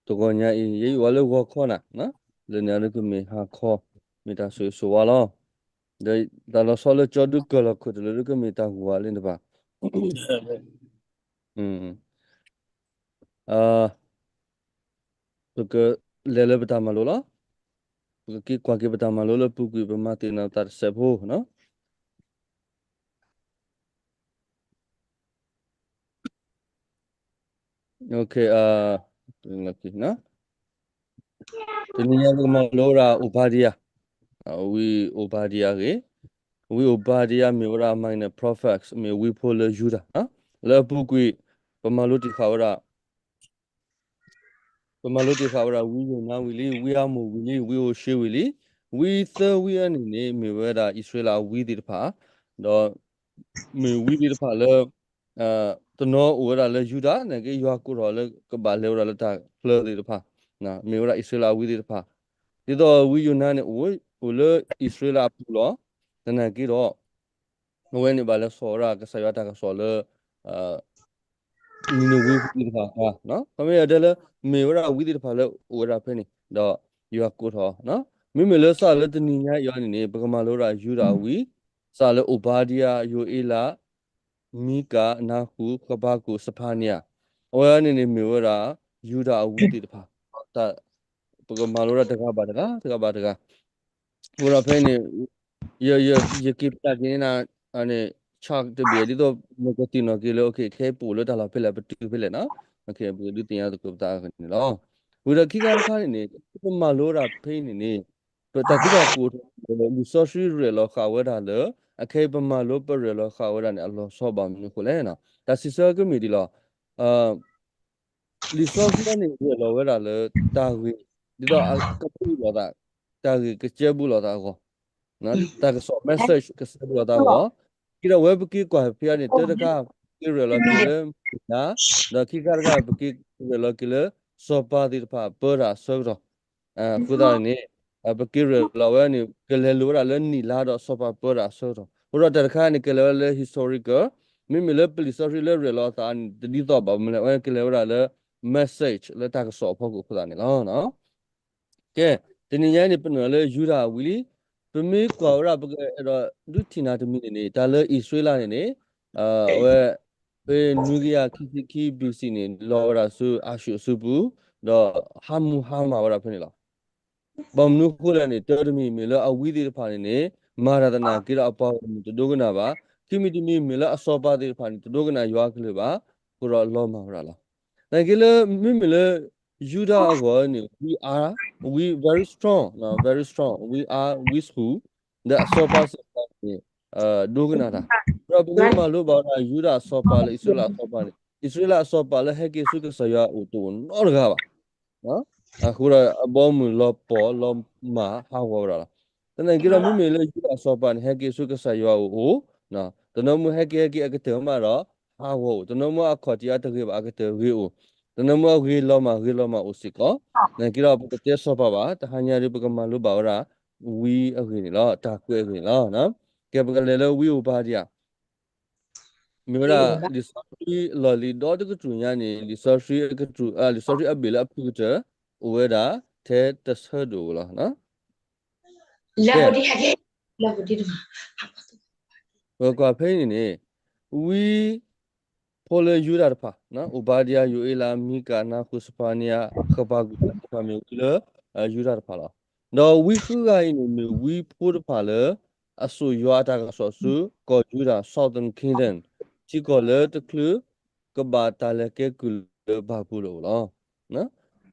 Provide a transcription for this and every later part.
တဂီၤညါအံၤ ယဲယအိၣ်ဝဲလၢဂီၤခီနၤ, လၢန့ၣ်ဒုးကမ့ၢ်ဟါခီ, မ့ၢ်တၢ်ဆိၣ်ဂ့ၤဆိၣ်ဝါလီၤ. ဒီးတၢ်လီၤဆီလၢကၠီဒုးကၢၢ်လီၤခိၣ်တလၢဒုးကမ့ၢ်တၢ်ဂီၤဝါလၢန့ၣ်တဖၣ် ပကလဲၤလၢပတၢ်မၤလိလီၤ. ပကက့ၤကွၢ်က့ၤပတၢ်မၤလိလၢပူၤကွံာ် ပမၤသ့ၣ်နီၣ်တၢ်တစဲးဖိ တနံၤညါပကမၤလိဝဲဒၣ် Obadiah, ဝံObadiahအဂ့ၢ်, ဝံObadiahမ့ၢ်ဝဲဒၣ် minor prophets မ့ၢ်ဝံဖိလၢယူဒၤ, လၢအပူၤကွံာ် ပမၤလိတ့ၢ်ဃာ်ဝဲဒၣ် ပမၤလိတ့ၢ်ဃာ်ဝဲဒၣ် ဝံယိၤနါဝံၤလံ, ဝံအၤမိၣ်ဝံၤလံ, ဝံအိၣ်ၡ့ဝံၤလံ, ဝံသၢဝံအံၤန့ၣ်န့ၣ် မ့ၢ်ဝဲဒၣ်အံၣ်စရ့လးအဝံသ့ၣ်တဖၣ်, ဒီးမ့ၢ်ဝံသ့ၣ်တဖၣ်လၢ တနီၤအိၣ်ဝဲဒၣ်လၢယူဒၤ, သနာ်က့ယွၤကိးထီၣ်လၢကဘၣ်လဲၤဝဲဒၣ်လၢတၢ်ချၢသ့ၣ်တဖၣ်, မ့ၢ်ဝဲဒၣ်အံၣ်စရ့လးအဝံသ့ၣ်တဖၣ်, ဒ်သိးဝံယိၤနါန့ၣ် အိၣ်လၢအံၣ်စရ့လးအပူၤလီၤ. သနာ်က့ဒီး အဝဲန့ၣ်ဘၣ်လဲၤစိာ်ဝဲဒၣ်ကစၢ်ယွၤတၢ်ကစီၣ်လၢ နံၤနဝ့ဖိသ့ၣ်တဖၣ်အကျါ, ခီမ့ၢ်အတဲလၢ မ့ၢ်ဝဲဒၣ်ဝံသ့ၣ်တဖၣ်လၢအိၣ်ဝဲဒၣ်ဖဲန့ၣ် ဒီးယွၤကိးထီၣ်, မ့မ့ၢ်လၢစးလၢတနံၤညါအံၤအံၤန့ၣ်န့ၣ် ပကမၤလိဝဲဒၣ်ယူဒၤအဝံ, စးလၢအိၣ်ဘါဒံယၤ, ယိၤအ့လး, မံကၤ, နါဃူ, ဃဘးကူာ်, စဖါနံယၤ, အဝဲန့ၣ်န့ၣ် မ့ၢ်ဝဲဒၣ်ယူဒၤအဝံသ့ၣ်တဖၣ်, ပကမၤလိဝဲဒၣ်တဂၤဘၣ်တဂၤ တဂၤဘၣ်တဂၤ အဃိဒီးဖဲန့ၣ် ယက့ၤပျးက့ၤန့ၢ်နၤန့ၣ် chart တဘ့ၣ် ဒ်သိးနကသ့ၣ်နီၣ်က့ၤလၢ ခဲအံၤပအိၣ်လၢတၢ်လီၢ်ဖဲလဲၣ် ပတုၤဖဲလဲၣ်နီၤ, ပကဒုးသ့ၣ်ညါသကိးပသးအဂ့ၢ်န့ၣ်လီၤ. ဝံၤဒီးခံခါတခါန့ၣ်န့ၣ် ပမၤလိဝဲဒၣ်ဖဲအံၤန့ၣ်န့ၣ် ပတၢ်သံကွၢ်ကအိၣ်ထီၣ်လၢ လံာ်စီဆှံရဲၣ်လီၤဃာ်ဝဲဒၣ်လၢ အခဲအံၤပမၤလိပရဲၣ်လီၤဃာ်ဝဲဒၣ်န့ၣ် အလီၤဆီဘၣ်မနုၤအဃိလဲၣ်. တၢ်စံးဆၢကမ့ၢ်ဒ်လီၤ. လံာ်စီဆှံန့ၣ် ရဲၣ်လီၤဝဲဒၣ်လၢတၢ်ဂ့ၢ် ဒ်သိးအကဘူၣ်လိာ်သး, တၢ်ဂ့ၢ်ကစဲဘူးလိာ်သးအဂီၢ်, တၢ်ကစီၣ် message ကစဲဘူးလိာ်သးအဂီၢ်, ကဒီးဝဲပက့ၤကွၢ်ဖဲအံၤန့ၣ် တၢတခါ ပက့ၤရဲၣ်လီၤက့ၤလၢမုၢ်နၤ, ဒီးခံခါတခါ ပက့ၤရဲၣ်လီၤက့ၤလၢ စီၤပၤသ့ၣ်တဖၣ်ပၢတၢ်အဆၢကတီၢ် အဃိသတးန့ၣ် ပက့ၤရဲၣ်လီၤဝဲန့ၣ် ကလဲၤလိာ်ဝဲဒၣ်လၢနံၣ်လါဒီးစီၤပၤပၢတၢ်အဆၢကတီၢ်, အဃိဒီးတၢ်တခါန့ၣ် ကလဲၤဝဲလၢ historical, မ့မ့ၢ်လၢပလံာ်စီဆှံလၢရဲၣ်လီၤအသးန့ၣ် တဒ်သိးဘၣ်မနုၤလဲၣ်, အဝဲကလဲၤဝဲဒၣ်လၢ message လၢတၢ်ကစီၣ်အဖီခိၣ်အဃိသတးန့ၣ်လီၤ. ကဲ, တနံၤညါန့ၣ် ပနုာ်လၢယူဒၤဝံၤလံ, ပမ့ၢ်ကွၢ်ဝဲဒၣ် ပကအဲၣ်ဒိးဒုးထံၣ်နၤတမံၤန့ၣ်န့ၣ် တၢ်လၢအံၣ်စရ့လးန့ၣ်န့ၣ် အဝဲ ဖဲနွံကယၤခံဆံခံ B C န့ၣ် လီၤဝဲဒၣ်ဆူအၤၡူၣ်အစုပူၤ, ဒီးဟးမူဟါမၢ်ဝဲဒၣ်ဖဲန့ၣ်လီၤ. ဘၣ်မနုၤအဃိလဲၣ်န့ၣ် တၢတမံၤမ့ၢ်လၢအဝံသ့ၣ်တဖၣ်န့ၣ်န့ၣ် မၤတၢ်သနာ်က့ဒီးအပှၤဂီၢ်မုၢ်တဒိကနၣ်ဘၣ်, ခံမံၤတမံၤမ့ၢ်လၢအစီၤပၤသ့ၣ်တဖၣ်န့ၣ် တဒိကနၣ်ယွၤအကလုၢ်ဘၣ်, အဃိဒီးလီၤမၢ်ဝဲဒၣ်လီၤ. သနာ်က့လၢ မ့မ့ၢ်လၢ ယူဒၤအဂီၢ်န့ၣ် ဝံအါ, ဝံ very strong, very strong, ဝံအါ, ဝံဆှူၣ်, ဒီးအစီၤပၤစ့ၢ်ကီးန့ၣ် ဒိကနၣ်တၢ်, ဒီးပမ့ၢ်မၤလိဘၣ်ဝဲဒၣ် ယူဒၤအစီၤပၤလၢအံၣ်စရ့လးအစီၤပၤန့ၣ် အံၣ်စရ့လးအစီၤပၤလၢဟဲက့ၤဆူကစၢ်ယွၤအအိၣ်တအိၣ်နီတဂၤဘၣ်. အဃိဒီးအဘီအမုၢ်လီၤပှီၢ်လီၤမၢ်ဟးဂီၤဝဲဒၣ်လီၤ. သနာ်က့ဒီး မ့မ့ၢ်လၢယူဒၤအစီၤပၤန့ၣ် ဟဲက့ၤဆူကစၢ်ယွၤအအိၣ်, တနီၤမ့ၢ်ဟဲက့ၤဟဲက့ၤအကတၢၢ်မးဒီး ဟးဂီၤအိၣ်, တနီၤမ့ၢ်အခီၣ်ထံးအါတဂ့ၤဘၣ် အကတၢၢ်ဂ့ၤအိၣ်, တနီၤမ့ၢ်အဂ့ၤလီၤမၢ်ဂ့ၤလီၤမၢ်အိၣ်စ့ၢ်ကီး, သနာ်က့ဒီး ပကတဲစီၤပၤဘၣ်, တဟါညါဒီး ပကမၤလိဘၣ်ဝဲဒၣ် ဝံအဂ့ၢ်န့ၣ်လီၤ, တၢ်ကွဲးအဂ့ၢ်န့ၣ်လီၤ. ကဲ ပကလဲၤလၢဝံအိၣ်ဘါဒံယၤ မ့ၢ်ဝဲဒၣ် လံာ်စီဆှံလီၢ်လံၤဒီတကတြူၢ်ညါန့ၣ် လံာ်စီဆှံအကတြူၢ်, လံာ်စီဆှံအဘ့ၣ်လၢအဖုၣ်ကတၢၢ် အိၣ်ဝဲဒၣ်ထဲတဆၢဒိၣ်လီၤ. ကဲ, ပကွၢ်ဖဲအံၤန့ၣ်န့ၣ် ဝံဖိလၢယူဒၤတဖၣ်, အိၣ်ဘါဒံယၤ, ယိၤအ့လး, မံကၤ, နါဃူ, စဖါနံယၤ, ဃဘးကူာ် တဖၣ်မ့ၢ်ဝံလၢယူဒၤတဖၣ်လီၤ. ဒီးဝံဃုဂၤအံၤန့ၣ် မ့ၢ်ဝံဖိတဖၣ်လၢ အစိာ်ယွၤအတၢ်ကစီၣ်ဆူကီၢ်ယူဒၤ Southern Kingdom ထံကီၢ်လၢတချုးကဘၣ်တၢ်လဲၤကဲကုၢ်လၢဘၤဘူၤလိၣ်အအိၣ်လီၤ.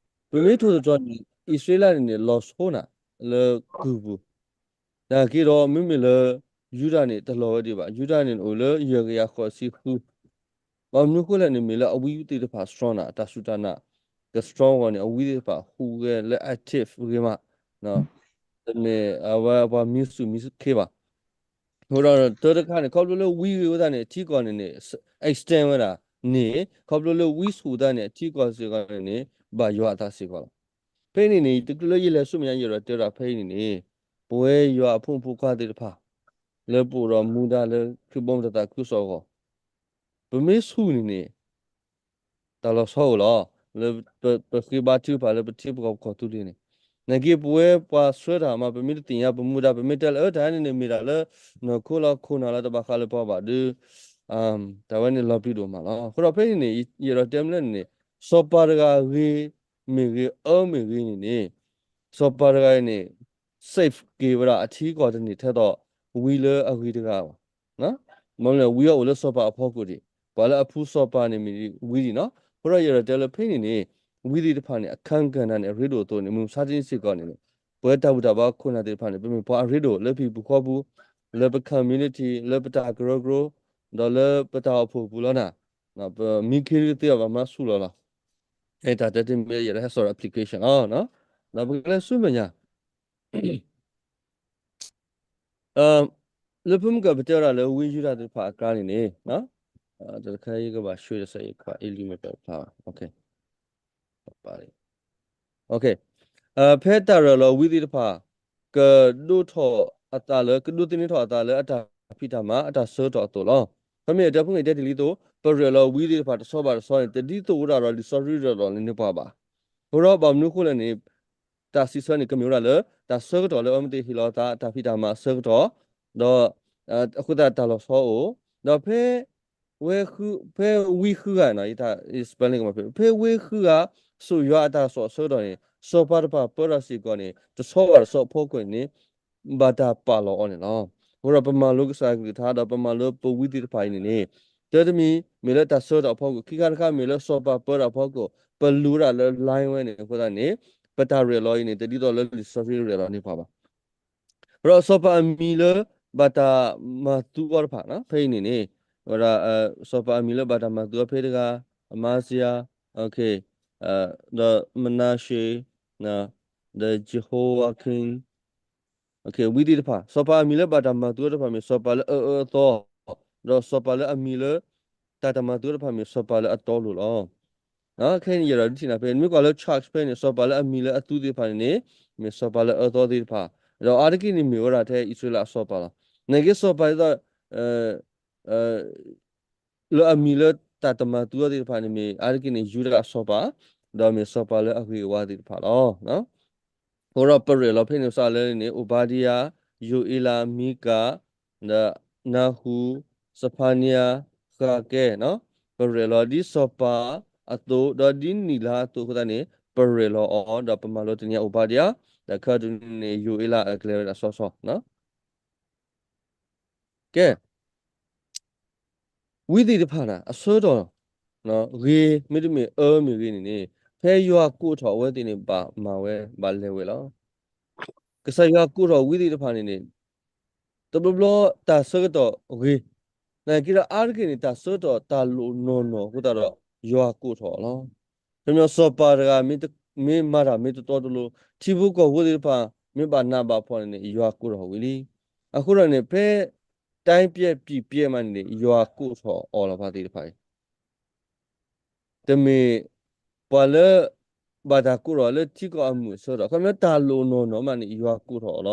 ပမ့ၢ်ထိၣ်သတြီၤန့ၣ် အံၣ်စရ့လးန့ၣ်န့ၣ် လီၤဆီနၤလၢကုၢ်ပူၤ, သနာ်က့ဒီး မ့မ့ၢ်လၢယူဒၤန့ၣ် တလီၤဝဲဒံးဘၣ်. ယူဒၤန့ၣ်န့ၣ် အိၣ်လၢယဲၢ်ကယၤဃိးဆံဃု ဘၣ်မနုၤအဃိလဲၣ်န့ၣ် မ့ၢ်လၢအဝံသ့ၣ်တဖၣ် strong နၤ, တၢ်စူၢ်တၢ်နာ်က strong အဂီၢ်န့ၣ် အဝံသ့ၣ်တဖၣ်ဟူးဂဲၤလၢ active ဂ့ၤမး, တမ့ၢ်အဝဲပှၤမံဆူၣ်မံခ့ဘၣ်. အဃိဒီးတၢတခါန့ၣ် ခီဖျိလၢဝံဂ့ၤဝဲသတးန့ၣ် ထံကီၢ်န့ၣ်န့ၣ် extend ဝဲဒၣ်န့ၣ် ခီဖျိလၢဝံဆှူၣ်သတးန့ၣ် အထံကီၢ်စ့ၢ်ကီးန့ၣ်န့ၣ် ဘၣ်ယွၤအသးစ့ၢ်ကီးလီၤ. ဖဲအံၤန့ၣ်န့ၣ် တချုးလၢယလဲၤဆူမဲာ်ညါ ယအဲၣ်ဒိးတဲဝဲဒၣ်ဖဲအံၤန့ၣ်န့ၣ် ပဝဲယွၤအဖိမုၣ်ဖိခွါသ့ၣ်တဖၣ် လၢပအိၣ်ဒီးမူဒါလၢခရံာ်ဘီမုၢ်တၢ်သးခုကစီၣ်အဂီၢ် ပမ့ၢ်ဆူၣ်န့ၣ်န့ၣ် တၢ်လီၤဆီအိၣ်လီၤ. လၢပ ပဃ့ဘါထုကဖၣ်လၢပထံပကီၢ်ပကီၢ်သူလ့ၤန့ၣ်, နာ်က့ပဝဲပှၤဆှၢတၢ်မး ပမ့ၢ်တသ့ၣ်ညါပမူဒါ ပမ့ၢ်တဲလၢအၢတၢ်န့ၣ်န့ၣ် မ့ၢ်တၢ်လၢ နီၢ်ခိလီၤခိၣ်နၢ်လီၤ တဘၣ်ဃးလၢပှၤဘၣ်ဒီး တၢ်ဝဲန့ၣ်လီၤပျံၤဒိၣ်မးလီၤ. အဃိဒီးဖဲအံၤန့ၣ် ယအဲၣ်ဒိးတဲမနုၤလဲၣ်န့ၣ်န့ၣ် စီၤပၤတဂၤဂ့ၤမ့ၢ်ဂ့ၤ အၢမ့ၢ်ဂ့ၤန့ၣ်န့ၣ် စီၤပၤတဂၤအံၤန့ၣ် safe က့ၤဝဲဒၣ်အထံကီၢ်တန့ၢ်ထဲသိး ဝံလၢအဂ့ၤတဂၤဘၣ်. မ့ၢ်လၢဝံအအိၣ်လၢစီၤပၤအဖီခိၣ်ဒံး, ပှၤလၢအဖှူစီၤပၤန့ၣ်မ့ၢ်ဝံဒံးနီၤ. အဃိဒီးယအဲၣ်ဒိးတဲလၢဖဲန့ၣ်န့ၣ် ဝံသ့ၣ်တဖၣ်န့ၣ် အခန်းကဏ္ဍန့ၣ် အရ့ဒိၣ်အသိးန့ၣ် မုၢ်မဆါတနံၤစ့ၢ်ကီးန့ၣ်န့ၣ် ပဝဲတၢ်ဘူၣ်တၢ်ဘါခိၣ်နၢ်သ့ၣ်တဖၣ်န့ၣ် ပမ့ၢ်ပှၤအရ့ဒိၣ်လၢပဟံၣ်ပူၤဃီပူၤ, လၢပ community လၢပတၢ်ကရၢကရိ, ဒီးလၢပတၢ်အိၣ်ဖှိၣ်ပူၤလီၤနၤ, ပမံခ့ဒုးသ့အီၤဘၣ်မၤဆူၣ်လီၤလီၤ. တၢ်တဲတမ့ၢ်ယဲဒၣ်ဟဲစိာ်ဒီး application လီၤ. ဒီးပကလဲၤဆူမဲာ်ညါ လၢဖုမုၢ်ကၢ်ပတဲဝဲဒၣ်လၢဝံယူဒၤသ့ၣ်တဖၣ်အကျါန့ၣ်န့ၣ်, တခါယကဘၣ် share တစဲး ယခွါအ့လံမ့ၢ်ပဖျါဘၣ်, ဖဲတၢ်ရၤလီၤဝံသ့ၣ်တဖၣ် ကဒိၣ်ထီၣ်အသးလၢ ကဒိးသန့ၤထီၣ်အသးလၢအတၢ်ဖံးတၢ်မၤ အတၢ်ဆၢကတီၢ်အသိးလီၤ. ခီမ့ၢ်အတဲဖုၣ်န့ၣ်တဲတ့ၢ်လံသိး ပရဲၣ်လီၤဝံသ့ၣ်တဖၣ်တဆီဘၣ်တဆီန့ၣ် တဒ်သိးဝဲဒၣ်ဒီးလံာ်စီဆှံရဲၣ်လီၤန့ၢ်ပှၤဘၣ်. အဃိဒီးဘၣ်မနုၤအဃိလဲၣ်န့ၣ် တၢ်စံးဆၢန့ၣ် ကမ့ၢ်ဝဲဒၣ်လၢ တၢ်ဆၢကတီၢ်လၢအဝဲသ့ၣ်ဟ့ၣ်လီၤသး တၢ်ဖံးတၢ်မၤအဆၢကတီၢ်, ဒီး အဃိသတးတၢ်လီၤဆီအိၣ်, ဒီးဖဲ ဝဲ ဖဲဝံဃုဂၤနီၤ, ယတၢ် spelling ကမၤဖဲ ဖဲဝံဃုဂၤ စိာ်ယွၤအတၢ်စိာ်အဆၢကတီၢ်န့ၣ် စီၤပၤတဖၣ်ပၢတၢ်စ့ၢ်ကီးန့ၣ် တဆီဘၣ်တဆီအဖီခိၣ်န့ၣ် ဘၣ်တၢ်ပာ်လီၤအီၤန့ၣ်လီၤ. အဃိဒီးပမၤလိကစၢ်ကလုၢ်ကထါ ဒီးပမၤလိပဝံသ့ၣ်တဖၣ်အံၤန့ၣ်န့ၣ် တၢ်တမံၤမ့ၢ်လၢတၢ်ဆၢကတီၢ်အဖီခိၣ်, ခံခါတခါမ့ၢ်လၢစီၤပၤပၢတၢ်အဖီခိၣ်, ပလူၤဝဲဒၣ်လၢ line ဝဲန့ၣ်အဃိသတးန့ၣ် ပတၢ်ရဲၣ်လီၤအံၤန့ၣ် တဒ်သိးလၢလံာ်စီဆှံရဲၣ်လီၤန့ၢ်ပှၤဘၣ်. ဒီးစီၤပၤအမံၤလၢဘၣ်တၢ်မၤသူအီၤတဖၣ် ဖဲအံၤန့ၣ်န့ၣ် ဝဲဒၣ် စီၤပၤအမံၤလၢဘၣ်တၢ်မၤသူအီၤဖဲတဂၤ အမါစယၤ, ဒီးမနၤၡ့, ဒီးယဟိဝၤခ့ၣ် ဝံသ့ၣ်တဖၣ်, စီၤပၤအမံၤလၢဘၣ်တၢ်မၤသူအီၤတဖၣ်မ့ၢ်စီၤပၤလၢအအၢအသီ, ဒီးစီၤပၤလၢအမံၤလၢ တၢ်တမၤသူအီၤတဖၣ်မ့ၢ်စီၤပၤလၢအတီလိၤလီၤ. ခဲအံၤန့ၣ် ယအဲၣ်ဒိးဒုးထံၣ်နၤဖဲ နမ့ၢ်ကွၢ်လၢ chart ဖဲန့ၣ် စီၤပၤလၢအမံၤလၢအသူသ့ၣ်တဖၣ်န့ၣ်န့ၣ် မ့ၢ်စီၤပၤလၢအအၢသီသ့ၣ်တဖၣ်, ဒီးအါတက့ၢ်န့ၣ်မ့ၢ်ဝဲဒၣ်ထဲအံၣ်စရ့လးအစီၤပၤလီၤ. နာ်က့စီၤပၤဒ်သိး လၢအမံၤလၢတၢ်တမၤသူအီၤသ့ၣ်တဖၣ်န့ၣ်မ့ၢ် အါတက့ၢ်န့ၣ် ယူဒၤအစီၤပၤ, ဒီးမ့ၢ်စီၤပၤလၢအဂ့ၤအဝါသ့ၣ်တဖၣ်လီၤ. အဃိဒီးပရဲၣ်လီၤဖဲန့ၣ်စးလၢန့ၣ် အိဘါဒံယၤ, ယိၤအ့လး, မံကၤ, ဒီးနၤဟူ, စဖၤနံယၤ, ဃးကဲ, ပရဲၣ်လီၤဒ်စီၤပၤအသိး ဒီးဒ်နံၣ်လါအသိးအဃိသတးန့ၣ် ပရဲၣ်လီၤအီၤ ဒီးပမၤလိတနံၤညါအိဘါဒံယၤ, ဒီးခဲအံၤန့ၣ် ယိၤအ့လးအကျဲဝဲဒၣ်စီစီ ကဲ, ဝံသ့ၣ်တဖၣ်န့ၣ် အဆၢကတီၢ် ဂ့ၤ မ့တမ့ၢ်အၢမ့ၢ်ဂ့ၤန့ၣ်န့ၣ် ဖဲယွၤကိးထီၣ်အဝဲသ့ၣ်န့ၣ် ဘၣ်မၤဝဲ ဘၣ်လဲၤဝဲလီၤ. ကစၢ်ယွၤကိးထီၣ်ဝံသ့ၣ်တဖၣ်န့ၣ်န့ၣ် တဘျီဘျီတၢ်ဆၢကတီၢ်ဂ့ၤ, နာ်က့ဒီးအါတက့ၢ်န့ၣ် တၢ်ဆၢကတီၢ်တၢ်လိၣ်နီၢ်နီၢ်အဃိသတးဒီး ယွၤကိးထီၣ်အီၤလီၤ. ခီပညီစီၤပၤတဂၤ မ့ၢ်မၤတၢ်မ့ၢ်တတီတလိၤ ထံဖိကီၢ်ဖိသ့ၣ်တဖၣ် မ့ၢ်ဘၣ်နးဘၣ်ဖှီၣ်န့ၣ်န့ၣ် ယွၤကိးထီၣ်ဝံၤလံ. အဃိဒီးန့ၣ် ဖဲ တိုင်းပျက်ပြည်ပျက် မးန့ၣ်န့ၣ် ယွၤကိးထီၣ်အီၤလီၤ ပှၤသ့ၣ်တဖၣ်အံၤ တမ့ၢ်ပှၤလၢ ဘၣ်တၢ်ကိးထီၣ်လၢထံကီၢ်အမုာ်အဆၢကတီၢ် ခီပညီတၢ်လိၣ်နီၢ်နီၢ်မးန့ၣ် ယွၤကိးထီၣ်အီၤလီၤ.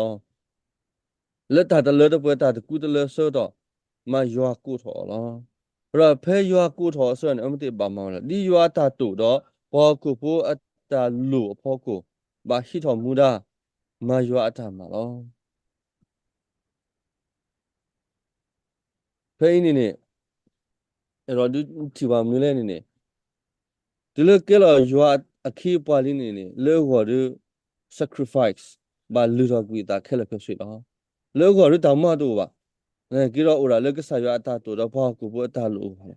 လၢတၢ်တလၢတပှဲၤ တၢ်တကူတလၢအဆၢကတီၢ် မးယွၤကိးထီၣ်အီၤလီၤ. ဒီးဖဲယွၤကိးထီၣ်အဆၢကတီၢ်န့ၣ် အဝဲသ့ၣ်ဘၣ်မၤဝဲလီၤ. ဒ်ယွၤအတၢ်တိာ်ဒီး ပှၤဟီၣ်ခိၣ်ဖိအတၢ်လိၣ်အဖီခိၣ် ဘၣ်ဟံးထီၣ်မူဒါ မၤယွၤအတၢ်မၤလီၤ. ဖဲအံၤန့ၣ်န့ၣ် အဲၣ်ဒိးဒုးထံၣ်ဘၣ်မနုၤလဲၣ်န့ၣ်န့ၣ် တုၤလၢကဲလီၤယွၤအခ့အပှၤလံန့ၣ်န့ၣ် လၢအဂီၢ်ဒီး sacrifice ဘၣ်လုၢ်ထီၣ်ကွံာ်အသးခဲလၢာ်ခဲဆ့လီၤ. လၢအဂီၢ်ဒီးတၢ်မၤတအိၣ်ဘၣ်. နာ်က့ဒီးအိၣ်ဒၣ်လၢကစၢ်ယွၤအတၢ်တိာ်ဒီးပှၤဟီၣ်ခိၣ်ဖိအတၢ်လိၣ်အိၣ်လီ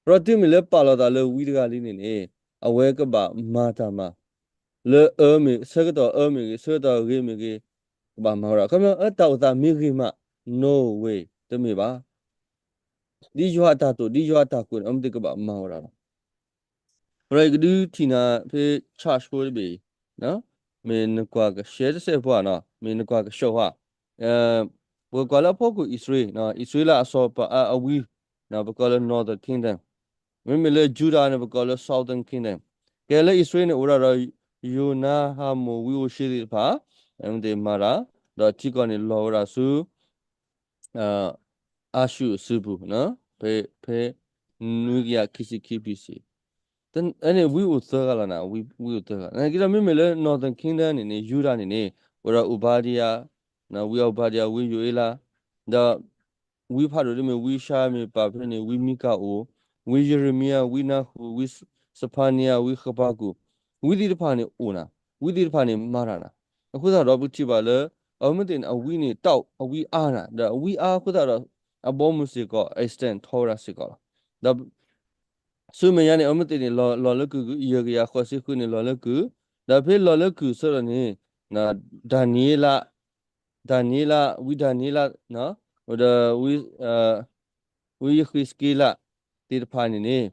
ၤ. ဒီးတုၤမ့ၢ်လၢပာ်လီၤသးလၢဝံတဂၤလံန့ၣ်န့ၣ် အဝဲကဘၣ်မၤတၢ်မၤ လၢအၢမ့ၢ် ဆၢကတီၢ်အၢမ့ၢ်ဂ့ၤ ဆၢကတီၢ်ဂ့ၤမ့ၢ်ဂ့ၤ ကဘၣ်မၤဝဲဒၣ်. ခီပညီ အတၢ်အိၣ်သးမ့ၢ်ဂ့ၤမး no way တမ့ၢ်ဘၣ်. ဒ်ယွၤအတၢ်တိာ် ဒ်ယွၤအတၢ်ကွဲးန့ၣ် အဝဲသ့ၣ်ကဘၣ်မၤဝဲဒၣ်လီၤ. အဃိဒီးယကဒုးထံၣ်နၤဖဲ chart ဖိတဘ့ၣ်အံၤ မ့ၢ်နကွၢ်ကရှဲတစဲးဖိဧါနီၤ မ့ၢ်နကွၢ်ကဆှီဝဲ ပကကွၢ်လၢအဖီခိၣ်အံၣ်စရ့လး အံၣ်စရ့လးအစီၤပၤအဝံ ပကိးလၢ Northern Kingdom, မ့မ့ၢ်လၢယူဒၤန့ၣ် ပကိးလၢ Southern Kingdom. ကဲလၢအံၣ်စရ့လးန့ၣ် အိၣ်ဒၣ်ဒီး ယိၤနါ ဟးမိၣ် ဝံအိၣ်ၡ့သ့ၣ်တဖၣ် အဝဲသ့ၣ်မၤတၢ် ဒီးထံကီၢ်န့ၣ်လီၤဝဲဒၣ်ဆူ အၤၡူၢ်အစုပူၤ ဖဲ ဖဲနွံကယၤခံဆံခံ ဘီၣ်စံၣ် န့ၣ်ဝံအိၣ်သၢဂၤလီၤနၤ, ဝံအိၣ်သၢဂၤ. နာ်က့ဒီးမ့မ့ၢ်လၢ Northern Kingdom န့ၣ်န့ၣ် ယူဒၤန့ၣ်န့ၣ် အိၣ်ဒီး Obadiah, ဝံ Obadiah, ဝံယိၤအ့လး, ဒီး ဝံဖးဒိၣ်ဒ်မ့ၢ်ဝံၡါမ့ၢ်ပာ်ဖဲန့ၣ် ဝံမံကၤအိၣ်, ဝံယံးရမံယၤ, ဝံနၢဟူ, ဝံစဖါနံယၤ, ဝံဃဘးကူာ်, ဝံသ့ၣ်တဖၣ်န့ၣ်အိၣ်နၤ, ဝံသ့ၣ်တဖၣ်န့ၣ်မၤတၢ်နၤ. အဃိသတးဒီးပထံၣ်ဘၣ်လၢ အဝဲသ့ၣ်န့ၣ် အဝံန့ၣ် တၢ်အဝံအါနၤ, ဒီးအဝံအါအဃိသတးဒီး အဘီအမုၢ်စ့ၢ်ကီး extend ထီဝဲဒၣ်စ့ၢ်ကီးလီၤ. ဒီး ဆူမဲာ်ညါန့ၣ် အဝဲသ့ၣ်န့ၣ် လီၤလၢကုၢ် ယဲၢ်ကယၤဃိးဆံဃုန့ၣ် လီၤလၢကုၢ်, ဒီးဖဲလီၤလၢကုၢ်အဆၢကတီၢ်န့ၣ် ဒၤနံးယ့လး, ဒၤနံးယ့လး, ဝံဒၤနံးယ့လး, ဒီးဝံယဃံးစက့လးသ့ၣ်တဖၣ်န့ၣ်န့ၣ်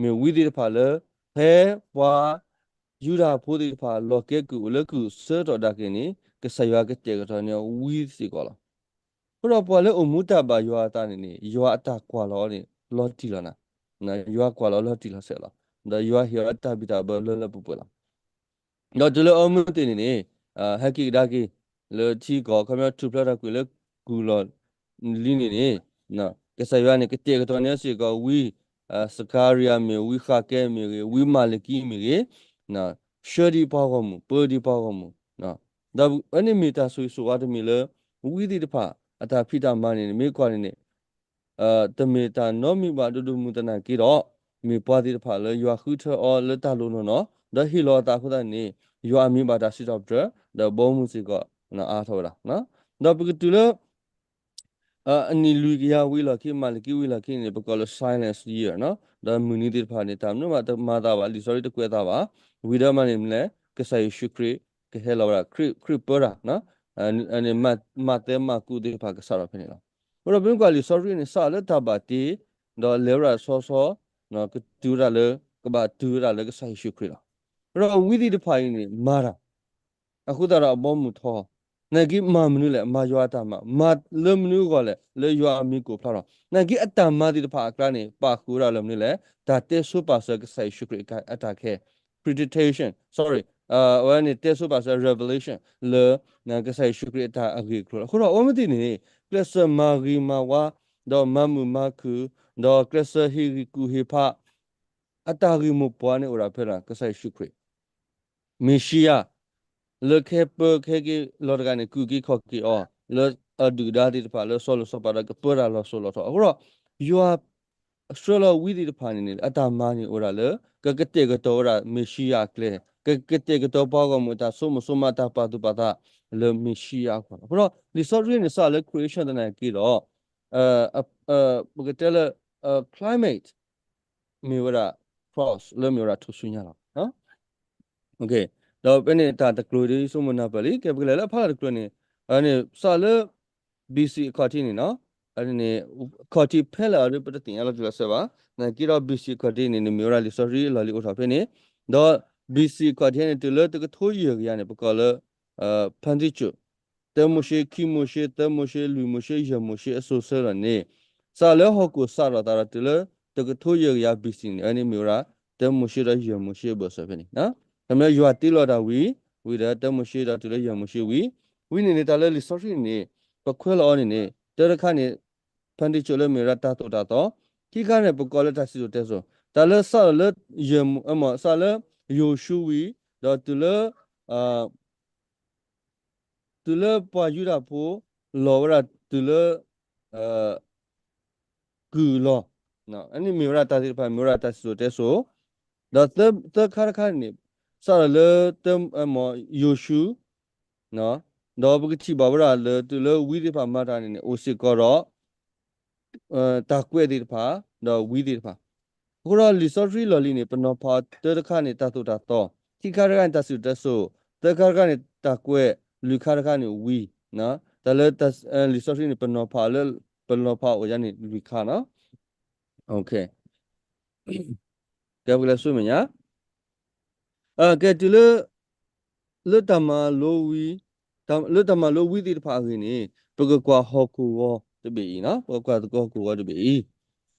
မ့ၢ်ဝံသ့ၣ်တဖၣ်လၢ ဖဲပှၤယူဒၤဖိသ့ၣ်တဖၣ် လီၤကဲကုၢ်အိၣ်လၢကုၢ်အဆၢကတီၢ်ဒၣ်က့ၤန့ၣ် ကစၢ်ယွၤကတဲာ်ကတီၤန့ၢ်ဝံစ့ၢ်ကီးလီၤ. အဃိဒီးပှၤလၢအိၣ်မူတၢ်ဘၣ်ယွၤအသးန့ၣ်န့ၣ် ယွၤအတၢ်ကွၢ်လီၤအီၤန့ၣ် လီၤတံၢ်လီၤနၤ, ယွၤကွၢ်လီၤအီၤလီၤတံၢ်လီၤဆဲးလီၤ. ဒီးယွၤဟ့ၣ်အီၤတၢ်ဘံၣ်တၢ်ဘၢလၢလၢပှဲၤပှဲၤလီၤ. ဒီးတုၤလၢအဝဲသ့ၣ်န့ၣ်န့ၣ် ဟဲက့ၤကဒါက့ၤ လၢထံကီၢ် ခီဖျိထူၣ်ဖျဲးတၢ်ကွံာ်လၢကုၢ်လီၢ်လံၤန့ၣ်န့ၣ် ကစၢ်ယွၤန့ၣ် ကတဲာ်ကတီၤန့ၢ်စ့ၢ်ကီးဝံ စကၤရယၤမ့ၢ်ဂ့ၤ, ဝံဃးကဲမ့ၢ်ဂ့ၤ, ဝံမၤလကံမ့ၢ်ဂ့ၤ, ဆှၢဒံးပှၤဂီၢ်မုၢ်, ပၢဒံးပှၤဂီၢ်မုၢ်, ဒီးအဝဲန့ၣ်မ့ၢ်တၢ်ဆိၣ်ဂ့ၤဆိၣ်ဝါတမံၤလၢ ဝံသ့ၣ်တဖၣ် အတၢ်ဖံးတၢ်မၤန့ၣ် မ့ၢ်ကွၢ်န့ၣ်န့ၣ် တမ့ၢ်တၢ်နီတမံၤဘၣ်ဒိၣ်ဒိၣ်မုၢ်သနာ်က့ဒီး မ့ၢ်ပှၤသ့ၣ်တဖၣ်လၢယွၤဃုထၢအီၤလၢတၢ်လိၤနီၢ်နီၢ် ဒီးဟ့ၣ်လီၤအသးအဃိသတးန့ၣ် ယွၤအမံၤဘၣ်တၢ်စံးထီၣ်ပတြၢၤ ဒီးဘီမုၢ်စ့ၢ်ကီးအါထီၣ်ဝဲဒၣ်. ဒီးပကတုၤလၢ အနံၣ်လွံၢ်ကယၤဝံၤအလီၢ်ခံ မၤလကံဝံၤအလီၢ်ခံန့ၣ် ပကိးလၢ silence year ဒီးမုၢ်နံၤသ့ၣ်တဖၣ်န့ၣ် တၢ်မနုၤမးတမၤအသးဘၣ်, လံာ်စီဆှံတကွဲးအသးဘၣ်. ဝံၤဒီးမ့ၢ်န့ၣ်မနုၤလဲၣ်, ကစၢ်ယ့ၣ်ၡူးခရံာ်ကဟဲလီၤဝဲဒၣ်, ခရံာ်ပၢတၢ်, မးသဲမၢ်ကူးသ့ၣ်တဖၣ်ကစးထီၣ်ဖဲန့ၣ်လီၤ. အဃိဒီးပမ့ၢ်ကွၢ်လံာ်စီဆှံန့ၣ် စးလၢတၢ်ဘၣ်တ့ ဒီးလဲၤဝဲဒၣ်ဆီဆီ ကတုၤဝဲဒၣ်လၢ ကဘၣ်တုၤဝဲဒၣ်လၢကစၢ်ယ့ၣ်ၡူးခရံာ်လီၤ. အဃိဒီးဝံသ့ၣ်တဖၣ်အံၤန့ၣ် မၤတၢ် အဃိသတးဒီးအဘီမုၢ်ထီ, နာ်က့မၤမနုၤလဲၣ်, မၤယွၤအတၢ်မၤ, မၤလၢမနုၤအဂီၢ်လဲၣ်, လၢယွၤအမံၤကိးဖျါထီၣ်, နာ်က့အတၢ်မၤသ့ၣ်တဖၣ်အကျါန့ၣ် ပာ်ဃုာ်ဝဲဒၣ်လၢမနုၤလဲၣ်, တၢ်တဲဆိပာ်စၢၤကစၢ်ယ့ၣ်ၡူးခရံာ်အတၢ်ခဲ, presentation, sorry, အဝဲန့ၣ်တဲဆိပာ်စၢၤ revelation လၢ ကစၢ်ယ့ၣ်ၡူးခရံာ်အတၢ်အဂ့ၢ်အကျိၤလီၤ. အဃိဒီးအဝဲသ့ၣ်န့ၣ်န့ၣ် ကျဲးစၢးမၤဂ့ၤမၤဝါ, ဒီးမၤမုာ်မၤခုၣ်, ဒီးကျဲးစၢးဟ့ၣ်ဂံၢ်ကူၣ်ဟ့ၣ်ဖး အတၢ်ဂ့ၢ်မိၢ်ပှၢ်န့ၣ်အိၣ်ဒၣ်ဖဲလဲၣ်, ကစၢ်ယ့ၣ်ၡူးခရံာ် မ့ၣ်ၡံယၤ လၢကဟဲပၢကဟဲက့ၤလီၤတဂၤန့ၣ် ကူၣ်က့ၤခီၣ်က့ၤအီၤ လၢအဒုၣ်ဒါသ့ၣ်တဖၣ် လၢစီၤလိၤစီၤပၤဒီးကပၢတၢ်လီၤစိၤလီၤထီ. အဃိဒီး ယွၤဆှၢလီၤဝံသ့ၣ်တဖၣ်န့ၣ်န့ၣ် အတၢ်မၤန့ၣ်အိၣ်ဒၣ်လၢ ကကတဲာ်ကတီၤဝဲဒၣ်မ့ၣ်ၡံယၤအကျဲ, ကကတဲာ်ကတီၤပှၤဂီၢ်မုၢ်အတၢ်ဆိကမိၣ်ဆိကမး အတၢ်ပာ်သူၣ်ပာ်သး လၢမ့ၣ်ၡံယၤအဂီၢ်လီၤ. အဃိဒီး လံာ်စီဆှံန့ၣ် စးလၢ creation သနာ်က့ဒီး ပကတဲလၢ climate မ့ၢ်ဝဲဒၣ် cross လၢမ့ၢ်ဝဲဒၣ်ထူၣ်စုညါလီၤ. ဒီးဖဲန့ၣ်တၢ်တကျိၤဒ်ဆိကမိၣ်နၢ်ပၢၢ်လံ, ကဲပကလဲၤလၢအဖီလာ်တကျိၤန့ၣ်, န့ၣ် စးလၢ B C အခီၣ်ထံးန့ၣ်နီၤ, န့ၣ် အခီၣ်ထံးဖဲလဲၣ်အံၤဒီး ပတသ့ၣ်ညါလီၤတံၢ်လီၤဆဲးဘၣ်, နာ်က့ဒီး B C အခီၣ်ထံးန့ၣ် န့ၣ်မ့ၢ်ဝဲဒၣ်လံာ်စီဆှံအလီၢ်လံၤအိၣ်ထီၣ်ဖဲန့ၣ်, ဒီး B C အခီၣ်ထံးန့ၣ် တုၤလၢတကထိယဲၢ်ကယၤန့ၣ် ပကိးလၢ ဖၣ်သံၣ်စူး, တၢမိၤၡ့, ခံမိၤၡ့, သၢမိၤၡ့, လွံၢ်မိၤၡ့, ယဲၢ်မိၤၡ့အစိၤဆၢလီၤန့ၣ်, စးလၢဟီၣ်ခိၣ်စးထီၣ်သးဒီးတုၤလၢ တကထိယဲၢ်ကယၤ B C န့ၣ် အန့ၣ်မ့ၢ်ဝဲဒၣ် တၢမိၤၡ့ဒီးယဲၢ်မိၤၡ့အဘၢၣ်စၢၤဖဲန့ၣ်, ခီဖျိယွၤတ့လီၤတၢ်ဝံၤ, ဝံၤဒီးတၢမိၤၡ့ဒီးတုၤလၢယဲၢ်မိၤၡ့ဝံၤ, ဝံၤန့ၣ်န့ၣ် တၢ်လၢလံာ်စီဆှံန့ၣ် ပခွဲးလီၤအီၤန့ၣ်န့ၣ် တၢတခါန့ၣ် ဖၣ်သံၣ်စူးလၢမ့ၢ်ဝဲဒၣ်တၢ်သိၣ်တၢ်သီ, ခံခါန့ၣ် ပကိးလၢတၢ်စံၣ်စိၤတဲစိၤ, တၢ်လၢစးထီၣ်လၢ ယဲၢ်မိၤ, စးလၢ ယိၤၡူဝံၤ, ဒီးတုၤလၢ တုၤလၢပှၤယူဒၤဖိ လီၤဝဲဒၣ်တုၤလၢ ကုၢ်လီၤ, အန့ၣ်မ့ၢ်ဝဲဒၣ်တၢ်သ့ၣ်တဖၣ် မ့ၢ်ဝဲဒၣ်တၢ်စံၣ်စိၤတဲစိၤ, ဒီးသၢခါတခါန့ၣ် စးထီၣ်လၢ ယိၤၡူ ဒီးပကထံၣ်ဘၣ်ဝဲဒၣ်လၢ တုၤလၢဝံသ့ၣ်တဖၣ်မၤတၢ်န့ၣ်န့ၣ် အိၣ်စ့ၢ်ကီးဒီး တၢ်ကွဲးသ့ၣ်တဖၣ် ဒီးဝံသ့ၣ်တဖၣ်, အဃိဒီးလံာ်စီဆှံလီၢ်လံၤန့ၣ် ပနီၤဖးတၢတခါန့ၣ် တၢ်သိၣ်တၢ်သီ, ခံခါတခါန့ၣ် တၢ်စံၣ်စိၤတဲစိၤ, သၢခါတခါန့ၣ် တၢ်ကွဲး, လွံၢ်ခါတခါန့ၣ်ဝံ, တၢ်လၢ လံာ်စီဆှံန့ၣ် ပနီၤဖးလၢ ပနီၤဖးအိၣ်ယါန့ၣ် လွံၢ်ခါနီၤ, ကဲပကလဲၤဆူမဲာ်ညါ ကဲတုၤလၢ လၢတၢ်မၤလိဝံ လၢတၢ်မၤလိဝံသ့ၣ်တဖၣ်အဂ့ၢ်န့ၣ် ပကကွၢ်ဟီၣ်ခိၣ်ဂီၤတဘ့ၣ်အံၤ, ပကကွၢ်သကိးဟီၣ်ခိၣ်ဂီၤတဘ့ၣ်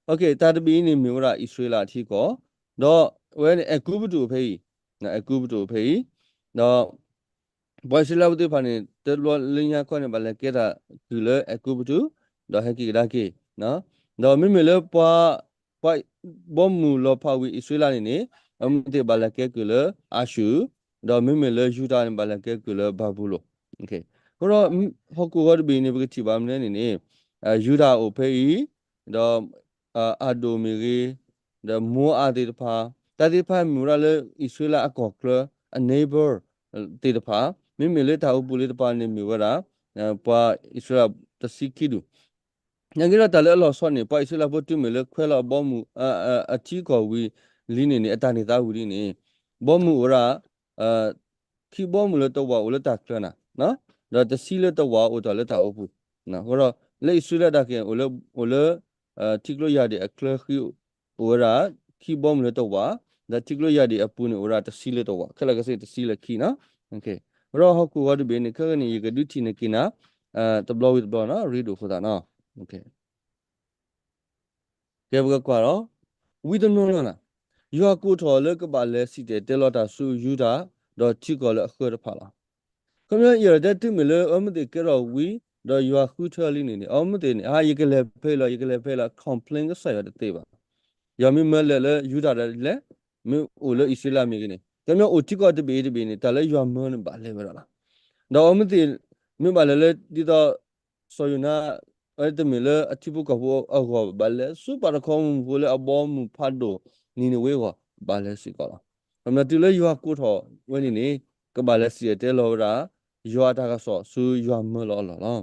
အံၤ, တၢ်တဘ့ၣ်အံၤန့ၣ်မ့ၢ်ဝဲဒၣ်အံၣ်စရ့လးအထံကီၢ်, ဒီးအဝဲန့ၣ် အဲၤကူပတူးအိၣ်ဖဲအံၤ, အဲၤကူပတူးအိၣ်ဖဲအံၤ, ဒီး ပှၤအံၣ်စရ့လးဖိသ့ၣ်တဖၣ်န့ၣ် တဘျီလၢညါခီန့ၣ် ဘၣ်လဲၤကဲတၢ်ကုၢ်လၢအဲၤကူပတူး, ဒီးဟဲက့ၤကဒါက့ၤ, ဒီးမ့မ့ၢ်လၢပှၤ ဘီမုၢ်လီၤဖးဝံၤအံၣ်စရ့လးန့ၣ်န့ၣ် အဝဲသ့ၣ်ဘၣ်လဲၤကဲကုၢ်လၢအၤၡူၢ်, ဒီးမ့မ့ၢ်လၢယူဒၤန့ၣ် ဘၣ်လဲၤကဲကုၢ်လၢဘၤဘူလိၣ်. အဃိဒီး ဟီၣ်ခိၣ်ဂီၤတဘ့ၣ်အံၤန့ၣ် ပကထံၣ်ဘၣ်မနုၤလဲၣ်န့ၣ်န့ၣ် ယူဒၤအိၣ်ဖဲအံၤ, ဒီး အဒိၣ်မ့ၢ်ဂ့ၤ, ဒီးမိအးသ့ၣ်တဖၣ်, တၢ်သ့ၣ်တဖၣ်မ့ၢ်ဝဲဒၣ်လၢအံၣ်စရ့လးအကီၢ်ချၢ အ neighbor သ့ၣ်တဖၣ်, မ့မ့ၢ်လၢတၢ်အိၣ်ပူၤသ့ၣ်တဖၣ်န့ၣ်မ့ၢ်ဝဲဒၣ် ပှၤအံၣ်စရ့လးတဆံခံဒူၣ်. နာ်က့ဒီးတၢ်လၢအလီၤဆီန့ၣ် ပှၤအံၣ်စရ့လးဖိတုၤမ့ၢ်လၢခွဲးလီၤအဘီအမုၢ် အထံကီၢ်ဝံၤလံန့ၣ်န့ၣ် အတၢ်န့ၢ်သါဝံၤလံန့ၣ် ဘီမုၢ်အိၣ်ဝဲဒၣ် ခံဘီမုၢ်လၢတဝာ်အိၣ်လၢတၢ်ချၢနၤ, ဒီးတဆံလၢတဝာ်အိၣ်တ့ၢ်လၢတၢ်အိၣ်ပူၤ. အဃိဒီး လၢအံၣ်စရ့လးဒၣ်က့ၤ အိၣ်လၢ ထံကျိယၢ်ဒ့ၣ်အချၢဃံ အိၣ်ဝဲဒၣ် ခံဘီမုၢ်လၢတဝာ်, ဒီးထံကျိယၢ်ဒ့ၣ်အပူၤန့ၣ် အိၣ်ဝဲဒၣ်တဆံလၢတဝာ်, ခဲလၢာ်ကစ့ၢ်တဆံလၢခံနၤ. ဒီးဟီၣ်ခိၣ်ဂီၤတဘ့ၣ်န့ၣ် ခဲကနံၣ်အံၤ ယကဒုးထံၣ်န့ၢ်က့ၤနၤ တဘျီဝံၤတဘျီနီၤ, ရ့ဒိၣ်အဃိသတးနီၤ. ကဲ ပကကွၢ်ဒီး ဝံတနီၤနီၤနၤ, ယွၤကိးထီၣ်လၢကဘၣ်လဲၤစံၣ်တဲၤတဲလီၤတၢ်ဆူယူဒၤ ဒီးထံကီၢ်လၢအဃၢတဖၣ်လီၤ. ခီပညီ ယဲဒၣ်တဲတုၤမ့ၢ်လၢအဝဲသ့ၣ်ကဲထီၣ်ဝံ ဒီးယွၤဃုထၢလံန့ၣ်န့ၣ် အဝဲသ့ၣ်န့ၣ် ဟါ ယကလဲၤဖဲအံၤလီၤ ယကလဲၤဖဲအံၤလီၤ complain ကစၢ်ယွၤတသ့ဘၣ်. ယွၤမ့ၢ်မၢလဲၤလၢယူဒၤဒီးလဲၤ, မ့ၢ်အိၣ်လၢအံၣ်စရ့လးမ့ၢ်ဂ့ၤန့ၣ် ခီပညီအိၣ်ထံကီၢ်တဘ့ၣ်အံၤတဘ့ၣ်န့ၣ် တၢ်လၢယွၤမၢန့ၣ်ဘၣ်လဲၤဝဲဒၣ်လီၤ. ဒီးအဝဲသ့ၣ် မ့ၢ်ဘၣ်လဲၤလၢဒ်သိး စီၤယိၤနါ အဝဲတမ့ၢ်လၢအထံဖိကီၢ်ဖိအဂီၢ်ဘၣ် လဲၤဆူပှၤတခီမုၢ်ဖိလၢအဘီအမုၢ်ဖးဒိၣ် နံၤနဝ့အဂီၢ် ဘၣ်လဲၤစ့ၢ်ကီးလီၤ. ခီပညီတုၤလၢယွၤကိးထီၣ်ဝဲန့ၣ်န့ၣ် ကဘၣ်လဲၤစံၣ်တဲၤတဲလီၤဝဲဒၣ် ယွၤအတၢ်ကစီၣ်ဆူယွၤမၢလီၤအလီၢ်လီၤ.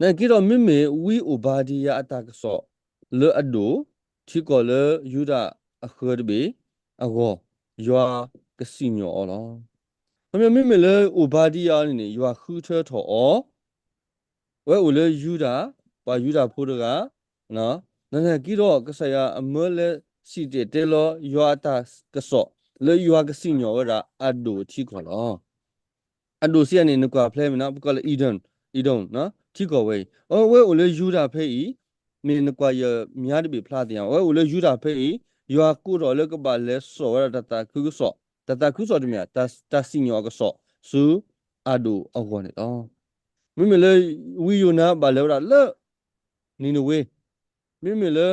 နာ်က့ဒီးမ့မ့ၢ်ဝံအိၣ်ဘါဒံယၤအတၢ်ကစီၣ်လၢအဒိၣ် ထံကီၢ်လၢယူဒၤအဃၢတဘ့ၣ်အဂီၢ် ယွၤကစံၣ်ညီၣ်အီၤလီၤ. ခီပညီမ့မ့ၢ်လၢအိၣ်ဘါဒံယၤန့ၣ်န့ၣ် ယွၤဃုထၢထီၣ်အီၤ အဝဲအိၣ်လၢယူဒၤ ပှၤယူဒၤဖိတဂၤ, နာ်က့ဒီး ကစၢ်ယွၤအမၢလဲၤစံၣ်တဲၤတဲလီၤ ယွၤအတၢ်ကစီၣ် လၢယွၤကစံၣ်ညီၣ်ဝဲဒၣ်အဒိၣ်ထံကီၢ်လီၤ. အဒိၣ်စံးန့ၣ် နကွၢ်ဖျဲးမ့ၢ်နီၤ ပကိးလၢ Edom, Edom ထံကီၢ်ဝဲအံၤ အဝဲအိၣ်လၢယူဒၤဖဲအံၤ, မ့ၢ်နကွၢ်ယမၠါတဘ့ၣ်ဖျါသ့ၣ်ညါ အဝဲအိၣ်လၢယူဒၤဖဲအံၤ, ယွၤကိးထီၣ်လၢကဘၣ်လဲၤစိာ်ဝဲဒၣ်တၢ်သးခုကစီၣ်, တၢ်သးခုကစီၣ်တမ့ၢ် တၢ်စံၣ်ညီၣ်အကစီၣ် ဆူအဒိၣ်အဂီၢ်န့ၣ်လီၤ. မ့မ့ၢ်လၢ ဝံယိၤနါဘၣ်လဲၤဝဲဒၣ်လၢ နံၤနဝ့, မ့မ့ၢ်လၢ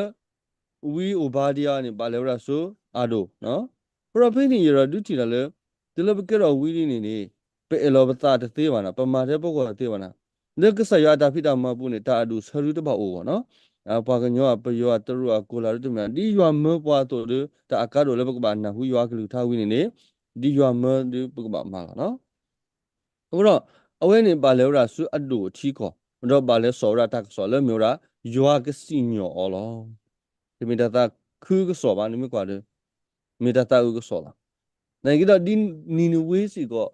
ဝံအိၣ်ဘါဒံယၤန့ၣ် ဘၣ်လဲၤဝဲဒၣ်ဆူအဒိၣ်, အဃိဒီးဖဲန့ၣ် ယဒုးထံၣ်တၢ်လၢ တုၤလၢပကဲထီၣ်ဝံဒ်န့ၣ်န့ၣ် ပအဲၣ်လီၤပသးတသ့ဘၣ်နီၤ, ပမၤထဲပဂီၢ်တသ့ဘၣ်နီၤ, လၢကစၢ်ယွၤအတၢ်ဖံးတၢ်မၤပူၤန့ၣ် တၢ်အဒိၣ်ဆၢဒုတဘၣ်အိၣ်ဘၣ်နီၤ, ပှၤကညီ ပယီၤတရူးအကိးလၢတမ့ၢ် ဒ်ယွၤမၢပှၤအသိးဒီး တၢ်အကါဒိၣ်လၢပကဘၣ်နၢ်ဟူယွၤအကလုၢ်ကထါဝံန့ၣ်န့ၣ် ဒ်ယွၤမၢဒီးပကဘၣ်မၤလီၤနီၤ. အဃိဒီး အဝဲန့ၣ်ဘၣ်လဲၤဝဲဒၣ်ဆူအဒိၣ်ထံကီၢ်, ဒီးဘၣ်လဲၤစိာ်ဝဲဒၣ်တၢ်ကစီၣ်လၢမ့ၢ်ဝဲဒၣ် ယွၤကစံၣ်ညီၣ်အီၤလီၤ. တမ့ၢ်တၢ်သးခုကစီၣ်ဘၣ်, နမ့ၢ်ကွၢ်ဒီး မ့ၢ်တၢ်သးအုးကစီၣ်လီၤ. နာ်က့ဒီးဒ်နံၤနဝ့စ့ၢ်ကီး,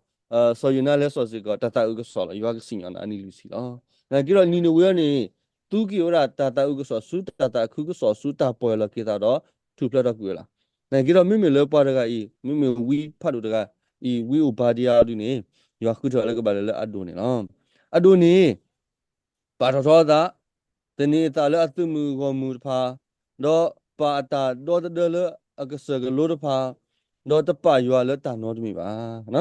စီၤယိၤနါလဲၤစိာ်စ့ၢ်ကီး တၢ်သးအုးကစီၣ်လီၤ, ယွၤကစံၣ်ညီၣ်နၤအနံၤလွံၢ်ဆံလီၤ. နာ်က့ဒီးနံၤနဝ့အံၤန့ၣ် သူက့ၤဝဲဒၣ်တၢ်သးအုးကစီၣ်ဆူ တၢ်သးခုကစီၣ်ဆူ တၢ်ပီၢ်ယၢ်လီၤက့ၤသးဒီး ထူၣ်ဖျဲးထီၣ်ကွံာ်ဝဲလီၤ. နာ်က့ဒီးမ့မ့ၢ်လၢပှၤတဂၤအံၤ, မ့မ့ၢ်ဝံဖးဒိၣ်တဂၤအံၤ, ဝံအိၣ်ဘါဒံယၤအံၤဒုန့ၣ် ယွၤဃုထၢလၢကဘၣ်လဲၤလၢအဒိၣ်န့ၣ်လီၤ. အဒိၣ်န့ၣ် ပာ်ထီၣ်ထီအသး, သန့ၤအသးလၢအသုးမုၢ်ဂီၢ်မုၢ်တဖၣ်, ဒီးပာ်အတၢ်ဒီသဒၢလၢအကစၢၢ်ကလိတဖၣ်, ဒီးတပာ်ယွၤလၢတၢ်နီတမံၤဘ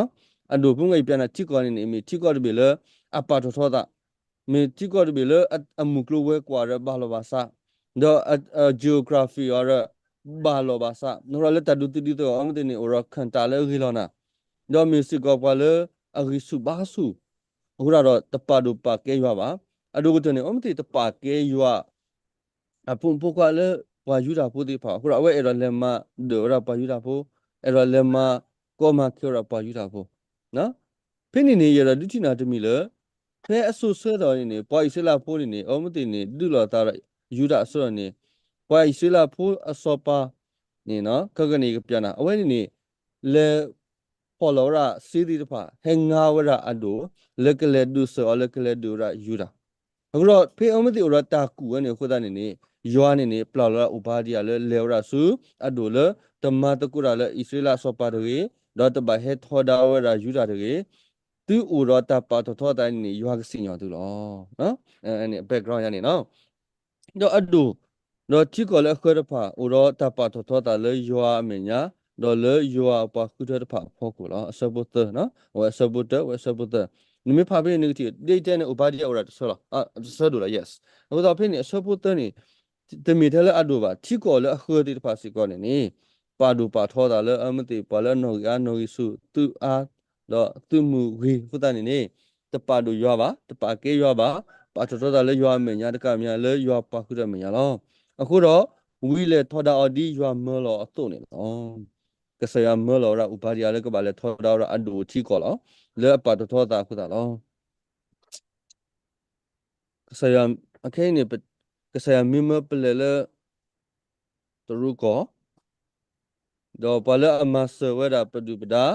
ၣ်. အဒိၣ်ဖိမ့ၢ်အံၤပျးနၤထံကီၢ်န့ၣ်န့ၣ် မ့ၢ်ထံကီၢ်တဘ့ၣ်လၢအပာ်ထီၣ်ထီအသး, မ့ၢ်ထံကီၢ်တဘ့ၣ်လၢအမုၢ်ကျိၤဝဲၤကွာ်ဒီးဘၣ်လီၤဘၣ်စး, ဒီး geography အီၤဒီး ဘၣ်လီၤဘၣ်စး, နဃိလၢတၢ်ဒုးသုးဒုးသ့ၣ်အီၤ မ့ၢ်သ့ၣ်န့ၣ် အိၣ်ဒီး contact လၢအဂ့ၤလီၤနၤ, ဒီးမ့ၢ်စ့ၢ်ကီးပှၤလၢအဂံၢ်ဆူၣ်ဘါဆူၣ်, အဃိဒီးတပာ်ဒိၣ်ပာ်ကဲယွၤဘၣ်. အဒိၣ်ကတၢၢ်န့ၣ် အဝဲသ့ၣ်တပာ်ကဲယွၤ အဖိမုၣ်ဖိခွါလၢပှၤယူဒၤဖိသ့ၣ်တဖၣ်, အဃိဒီး အဝဲအဲၣ်ဒိးလဲၤမၤဒၢၣ်ဝဲဒၣ်ပှၤယူဒၤဖိ, အဲၣ်ဒိးလဲၤမၤကီမၤခဲဝဲဒၣ်ပှၤယူဒၤဖိ. ဖဲန့ၣ်န့ၣ် ယအဲၣ်ဒိးဒုးထံၣ်နၤတမံၤလၢ ဖဲအစိၤဆၢကတီၢ်န့ၣ်န့ၣ် ပှၤအံၣ်စရ့လးဖိန့ၣ်န့ၣ် အဝဲသ့ၣ်န့ၣ် ဒုးလိာ်သးဒီးယူဒၤအဆၢကတီၢ်န့ၣ် ပှၤအံၣ်စရ့လးဖိအစီၤပၤန့ၣ် ခဲကနံၣ်အံၤကပျးနၤ အဝဲန့ၣ်န့ၣ် လဲၤဖီၣ်လီၤဝဲဒၣ်စ့သ့ၣ်တဖၣ် ဟဲငါဝဲဒၣ်အဒိၣ် လၢကလဲၤဒုးစၢၤအီၤ လၢကလဲၤဒုးဝဲဒၣ်ယူဒၤ အဃိဒီး ဖဲအဝဲသ့ၣ်အိၣ်ဒီးတၢ်ကူၣ်ဝဲန့ၣ်အဃိသတးန့ၣ်န့ၣ် ယွၤန့ၣ်န့ၣ် ပျၢ်လီၤဒၣ်အိၣ်ဘါဒံယၤလၢလဲၤဝဲဒၣ်ဆူအဒိၣ်လၢ တမၤသကိးတၢ်လၢအံၣ်စရ့လးအစီၤပၤတဂ့ၤ, ဒီးတဘၣ်ဟဲထီဒါဝဲဒၣ်ယူဒၤတဂ့ၤ, သုအိၣ်ဒီးတၢ်ပာ်ထီၣ်ထီအသးန့ၣ်န့ၣ် ယွၤကစံၣ်ညီၣ်သုလီၤ. အ background ယၤန့ၣ်လီၤ. ဒီးအဒိၣ်, ဒီးထံကီၢ်လၢအဃၢတဖၣ် အိၣ်ဒီးတၢ်ပာ်ထီၣ်ထီအသးလၢယွၤအမဲာ်ညါ, ဒီးလၢယွၤအပှၤဃုထၢတဖၣ်အဖီခိၣ်လီၤ. အဆၢဖိသၢ, အဝဲအဆၢဖိတၢ, အဝဲအဆၢဖိသၢ, နမ့ၢ်ဖးဖဲန့ၣ်နကထံၣ် ဒ်တဲန့ၣ် အိၣ်ဘါဒံယၤအိၣ်ဒၣ်တဆၢလီၤ, တဆၢဒိၣ်လီၤ, yes. အဃိသတးဖဲန့ၣ် အဆၢဖိသၢန့ၣ် တမ့ၢ်ထဲလၢအဒိၣ်ဘၣ်, ထံကီၢ်လၢအဃၢသ့ၣ်တဖၣ်စ့ၢ်ကီးန့ၣ်န့ၣ် ပာ်ဒိၣ်ပာ်ထီသးလၢအမ့ၢ်သ့ၣ်ပှၤလၢအနီၣ်ဂံၢ်အါနီၣ်ဂံၢ်ဆူၣ် သုးအါ ဒီးသုးမုၢ်ဂ့ၤအဃိသတးန့ၣ်န့ၣ်, တပာ်ဒိၣ်ယွၤဘၣ်, တပာ်ကဲယွၤဘၣ်, ပာ်ထီၣ်ထီသးလၢယွၤအမဲာ်ညါတကးမံၤညါလၢယွၤပာ်ဃုာ်တၢ်မဲာ်ညါလီၤ. အဃိဒီး, ဝံလဲၤထီဒါအီၤဒ်ယွၤမၢလီၤအသိးန့ၣ်လီၤ. ကစၢ်ယွၤမၢလီၤဝဲဒၣ်အူဘါဒံယၤလၢကဘၣ်လဲၤထီဒါဝဲဒၣ်အဒိၣ်အထံကီၢ်လီၤ. လၢအပာ်ထီၣ်ထီသးအဃိသတးလီၤ. ကစၢ်ယွၤ, အခဲအံၤန့ၣ်, ကစၢ်ယွၤမ့ၢ်မၢပလဲၤလၢ တရူးကီၢ်, ဒီးပှၤလၢအမၤစၢၤဝဲဒၣ်ပဒုၣ်ပဒါ,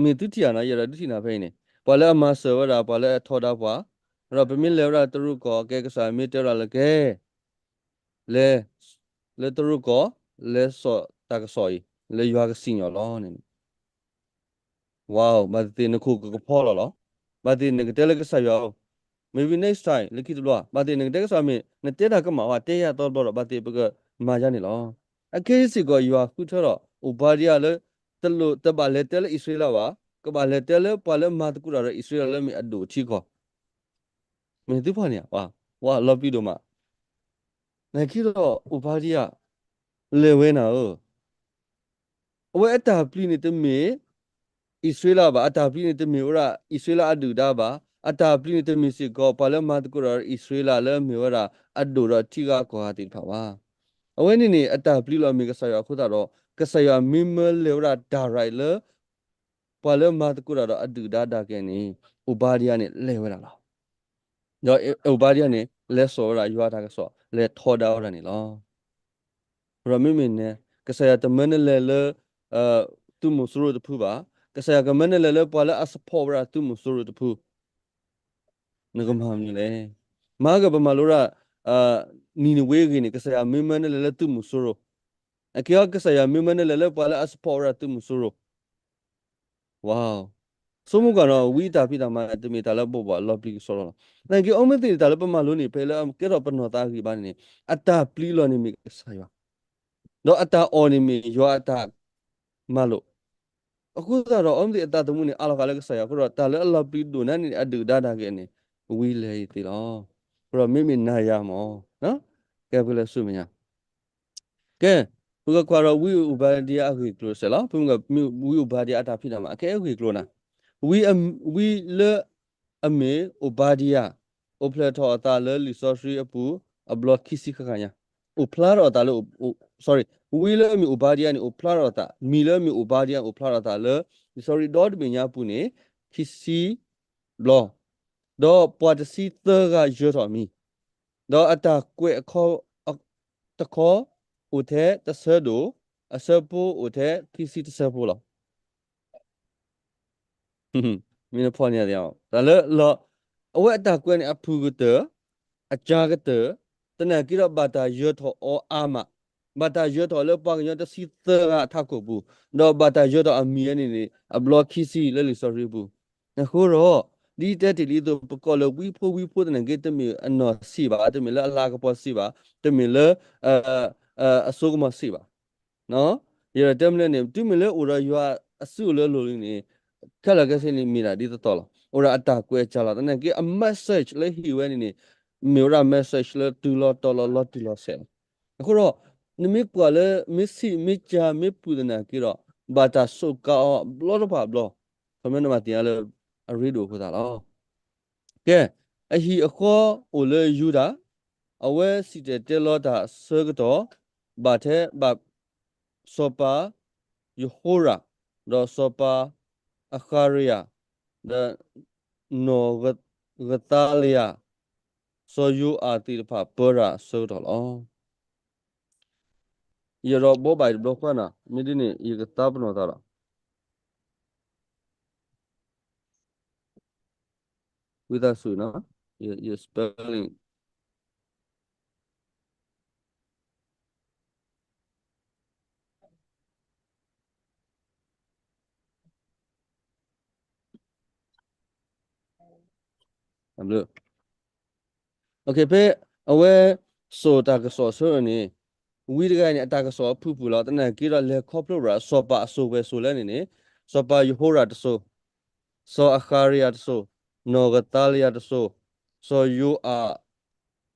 မ့ၢ်သုထံၣ်ဧါနီၤ, ယအဲၣ်ဒိးဒုးထံၣ်နၤဖဲအံၤန့ၣ်, ပှၤလၢအမၤစၢၤဝဲဒၣ် ပှၤလၢအထီဒါပှၤ, ဒီးပမ့ၢ်လဲၤဝဲဒၣ်တရူးကီၢ် ကဲကစၢ်ယွၤမ့ၢ်တဲဝဲဒၣ်လၢကဲ လဲၤ, လၢတရူးကီၢ်, လဲၤစိာ်တၢ်ကစီၣ်အံၤ လၢယွၤကစံၣ်ညီၣ်လီၤန့ၣ် ဝါ, ဘၣ်သ့ၣ်သ့ၣ်နခိၣ်ကကဖီလီၤလီၤ. ဘၣ်သ့ၣ်နကတဲလၢကစၢ်ယွၤဧၢ, maybe next time လၢခံတဘျီ, ဘၣ်သ့ၣ်နကတဲကစၢ်မ့ၢ် နတဲတၢ်ကမၣ်ဝဲ တဲယၤသီတဘျီဒီး ဘၣ်သ့ၣ်ပကမၤယါန့ၣ်လီၤ. အခဲအံၤစ့ၢ်ကီး ယွၤဃုထၢထီၣ် အိၣ်ဘါဒံယၤလၢ တလိၣ်တဘၣ်လဲၤတဲလၢအံၣ်စရ့လးဘၣ်, ကဘၣ်လဲၤတဲလၢပှၤလၢမၤသကိးတၢ်ဒီးအံၣ်စရ့လးလၢမ့ၢ်အဒိၣ်အထံကီၢ် မ့ၢ်သုဖီၣ်န့ၣ်ဧါ, ဝါ, လီၤပျံၤဒိၣ်မး, နာ်က့ဒီး အိၣ်ဘါဒံယၤ လဲၤဝဲနၤဧၢ, အဝဲအတၢ်ပျံၤန့ၣ်တမ့ၢ် အံၣ်စရ့လးဘၣ်, အတၢ်ပျံၤန့ၣ်တမ့ၢ်ဝဲဒၣ် အံၣ်စရ့လးအဒုၣ်ဒါဘၣ်, အတၢ်ပျံၤန့ၣ်တမ့ၢ်စ့ၢ်ကီး ပှၤလၢမၤသကိးတၢ်ဒီးအံၣ်စရ့လးလၢမ့ၢ်ဝဲဒၣ် အဒိၣ်ဒီးထံဂၤကီၢ်ဂၤသ့ၣ်တဖၣ်ဘၣ်. အဝဲန့ၣ်န့ၣ် အတၢ်ပျံၤလီၤမ့ၢ်ကစၢ်ယွၤအဃိသတးဒီး ကစၢ်ယွၤမ့ၢ်မၢလဲၤဝဲဒၣ် direct လၢ ပှၤလၢမၤသကိးတၢ်ဒီးအဒုၣ်ဒါဒၣ်ကဲန့ၣ် အိၣ်ဘါဒံယၤန့ၣ်လဲၤဝဲဒၣ်လီၤ. ဒီးအိၣ်ဘါဒံယၤန့ၣ် လဲၤစိာ်ဝဲဒၣ်ယွၤအတၢ်ကစီၣ် လဲၤထီဒါဝဲဒၣ်န့ၣ်လီၤ. ဒီးမ့မ့ၢ်န့ၣ် ကစၢ်ယွၤတမၢနလဲၤလၢ သုးမုၢ်စိရိၤတဖုဘၣ်, ကစၢ်ယွၤကမၢနလဲၤလၢပှၤလၢအ support ဝဲဒၣ်သုးမုၢ်စိရိၤတဖု နကမၤမနုၤလဲၣ်. မၤကပမၤလိဒၣ် နံၤနဝ့အဂ့ၢ်န့ၣ် ကစၢ်ယွၤမ့ၢ်မၢနလဲၤလၢသုးမုၢ်စိရိၤ, အကဲအီၤကစၢ်ယွၤမ့ၢ်မၢနလဲၤလၢပှၤလၢအ support ဝဲဒၣ်သုးမုၢ်စိရိၤ ဝါ, ဆိကမိၣ်ကွၢ်နီၤ ဝံအတၢ်ဖံးတၢ်မၤန့ၣ် တမ့ၢ်တၢ်လၢဘိးဘၣ်လီၤပျံၤကစီဒီလီၤ. သနာ်က့အီမ့ၢ်သ့ၣ်န့ၣ် တၢ်လၢပမၤလိန့ၣ် ဖဲလၢအကဲထီၣ်ပနီၢ်သးအဂံၢ်ဘါန့ၣ်န့ၣ် အတၢ်ပျံၤလီၤန့ၣ်မ့ၢ်ကစၢ်ယွၤ, ဒီးအတၢ်အီၣ်န့ၣ်မ့ၢ်ယွၤအတၢ်မၤလိာ်. အဃိသတးဒီး အီမ့ၢ်သ့ၣ်အသးသမူန့ၣ် အးလီၤဃာ်လၢကစၢ်ယွၤအဃိဒီး တၢ်လၢအလီၤပျံၤဒိၣ်နၤန့ၣ် အဒုၣ်ဒါဒၣ်ကဲန့ၣ် ဝံလဲၤအံၤသ့လီၤ. အဃိဒီးမ့မ့ၢ်နၤယၤမ့ၢ် ကဲပကလဲၤဆူမဲာ်ညါ ကဲ, ပကကွၢ်ဒီးဝံအိၣ်ဘါဒံယၤအဂ့ၢ်ကျိၤတစဲးလီၤ. ပမ့ၢ်ဝံအိၣ်ဘါဒံယၤအတၢ်ဖံးတၢ်မၤ အကဲအဂ့ၢ်ကျိၤနၤ, ဝံ, ဝံလၢအမ့ၢ်အိၣ်ဘါဒံယၤ အိၣ်ဖျဲၣ်ထီၣ်အသးလၢလံာ်စီဆှံအပူၤ အဘျီခံဆံဃၣ်ဃၣ်ညါ, အိၣ်ဖျါထီၣ်အသးလၢ, sorry, ဝံလၢအမ့ၢ်အိၣ်ဘါဒံယၤန့ၣ် အိၣ်ဖျါထီၣ်အသး, မံၤလၢအမ့ၢ်အိၣ်ဘါဒံယၤ အိၣ်ဖျါထီၣ်အသးလၢ လံာ်စီဆှံဒီတဘ့ၣ်ညါအပူၤန့ၣ် ခံဆံ ဘျီ, ဒီးပှၤတဆံသၢဂၤယၢၤထီၣ်အမံၤ, ဒီးအတၢ်ကွဲးအခီ, တခီ အိၣ်ထဲတဆၢဒိၣ်, အဆၢဖိအိၣ်ထဲခံဆံတဆၢဖိလီၤ. မ့ၢ်နဖီၣ်န့ၢ်သ့, တၢ်လၢလီၤ, အဝဲအတၢ်ကွဲးန့ၣ်အဖုၣ်ကတၢၢ်, အစှၤကတၢၢ်, သနာ်က့ဒီးဘၣ်တၢ်ယၢၤထီၣ်အီၤအါမး, ဘၣ်တၢ်ယၢၤထီၣ်လၢပှၤကညီတဆံသၢဂၤအထးခိၣ်ပူၤ, ဒီးဘၣ်တၢ်ယၢၤထီၣ်အမံၤဝဲန့ၣ်န့ၣ် အဘျီခံဆံလၢလံာ်စီဆှံပူၤ, အဃိဒီး ဒ်တဲတ့ၢ်လံအသိး ပကိးလၢဝံဖိဝံဖိသနာ်က့ တမ့ၢ်အနီၢ်စံးဘၣ်, တမ့ၢ်လၢအလၤကပီၤစံးဘၣ်, တမ့ၢ်လၢ အစိကမီၤစံးဘၣ်. ယအဲၣ်ဒိးတဲမနုၤလဲၣ်န့ၣ် တုၤမ့ၢ်လၢအိၣ်ဒီးယွၤအစုအိၣ်လၢအလိၤလံန့ၣ် ခဲလၢာ်ခဲဆ့န့ၣ်မ့ၢ်ဒၣ်ဒ်သိးသိးလီၤ. အိၣ်ဒီးအတၢ်ကွဲးအစှၤလီၤ. သနာ်က့အ message လၢဟ့ၣ်ဝဲန့ၣ်န့ၣ် မ့ၢ်ဝဲဒၣ် message လၢတုၤလီၤတီၤလီၤလီၤတံၢ်လီၤဆဲးလီၤ. အဃိဒီး နမ့ၢ်ကွၢ်လၢ မ့ၢ်စံးမ့ၢ်စှၤမ့ၢ်ဖုၣ်သနာ်က့ဒီး ဘၣ်တၢ်စူးကါအီၤဘျီတဖၣ်ဘျီ, ခီမ့ၢ်နဘၣ်သ့ၣ်ညါလၢ အရ့ဒိၣ်အဃိသတးလီၤ. ကဲ, အဟံၣ်အဃီအိၣ်လၢယူဒၤ, အဝဲစံၣ်တဲၤတဲလီၤတၢ်အဆၢကတီၢ်, ဘၣ်ထဲဘၣ်စီၤပၤယဟိရၣ်, ဒီးစီၤပၤအဃၤရံယၤ, ဒီးနီၢ်ဂသၤလယၤ, စီၤယိၤအၤသ့ၣ်တဖၣ်ပၢတၢ်အဆၢကတီၢ်လီၤ. ယအဲၣ်ဒိးဘိးဘၣ်အံၤတဘျီဃီနၤ, မ့ၢ်ဒ်န့ၣ် ယကသးပနီၣ်သးဒီး ဝံသးစူၤနီၤ, ယ spelling ဖဲအဝဲစိာ်တၢ်ကစီၣ်အဆၢန့ၣ်, ဝံတဂၤန့ၣ် အတၢ်ကစီၣ်အဖုၣ်ဖုၣ်လီၤ. သနာ်က့ဒီးလဲၤခီဖျိရၣ် စီၤပၤအစိၤဝဲစိၤလဲၣ်န့ၣ်န့ၣ်, စီၤပၤယဟိရၣ်တစိၤ, စီၤအဃၤရံယၤတစိၤ, နီၢ်ဂသၤလယၤတစိၤ, စီၤယိၤအၤ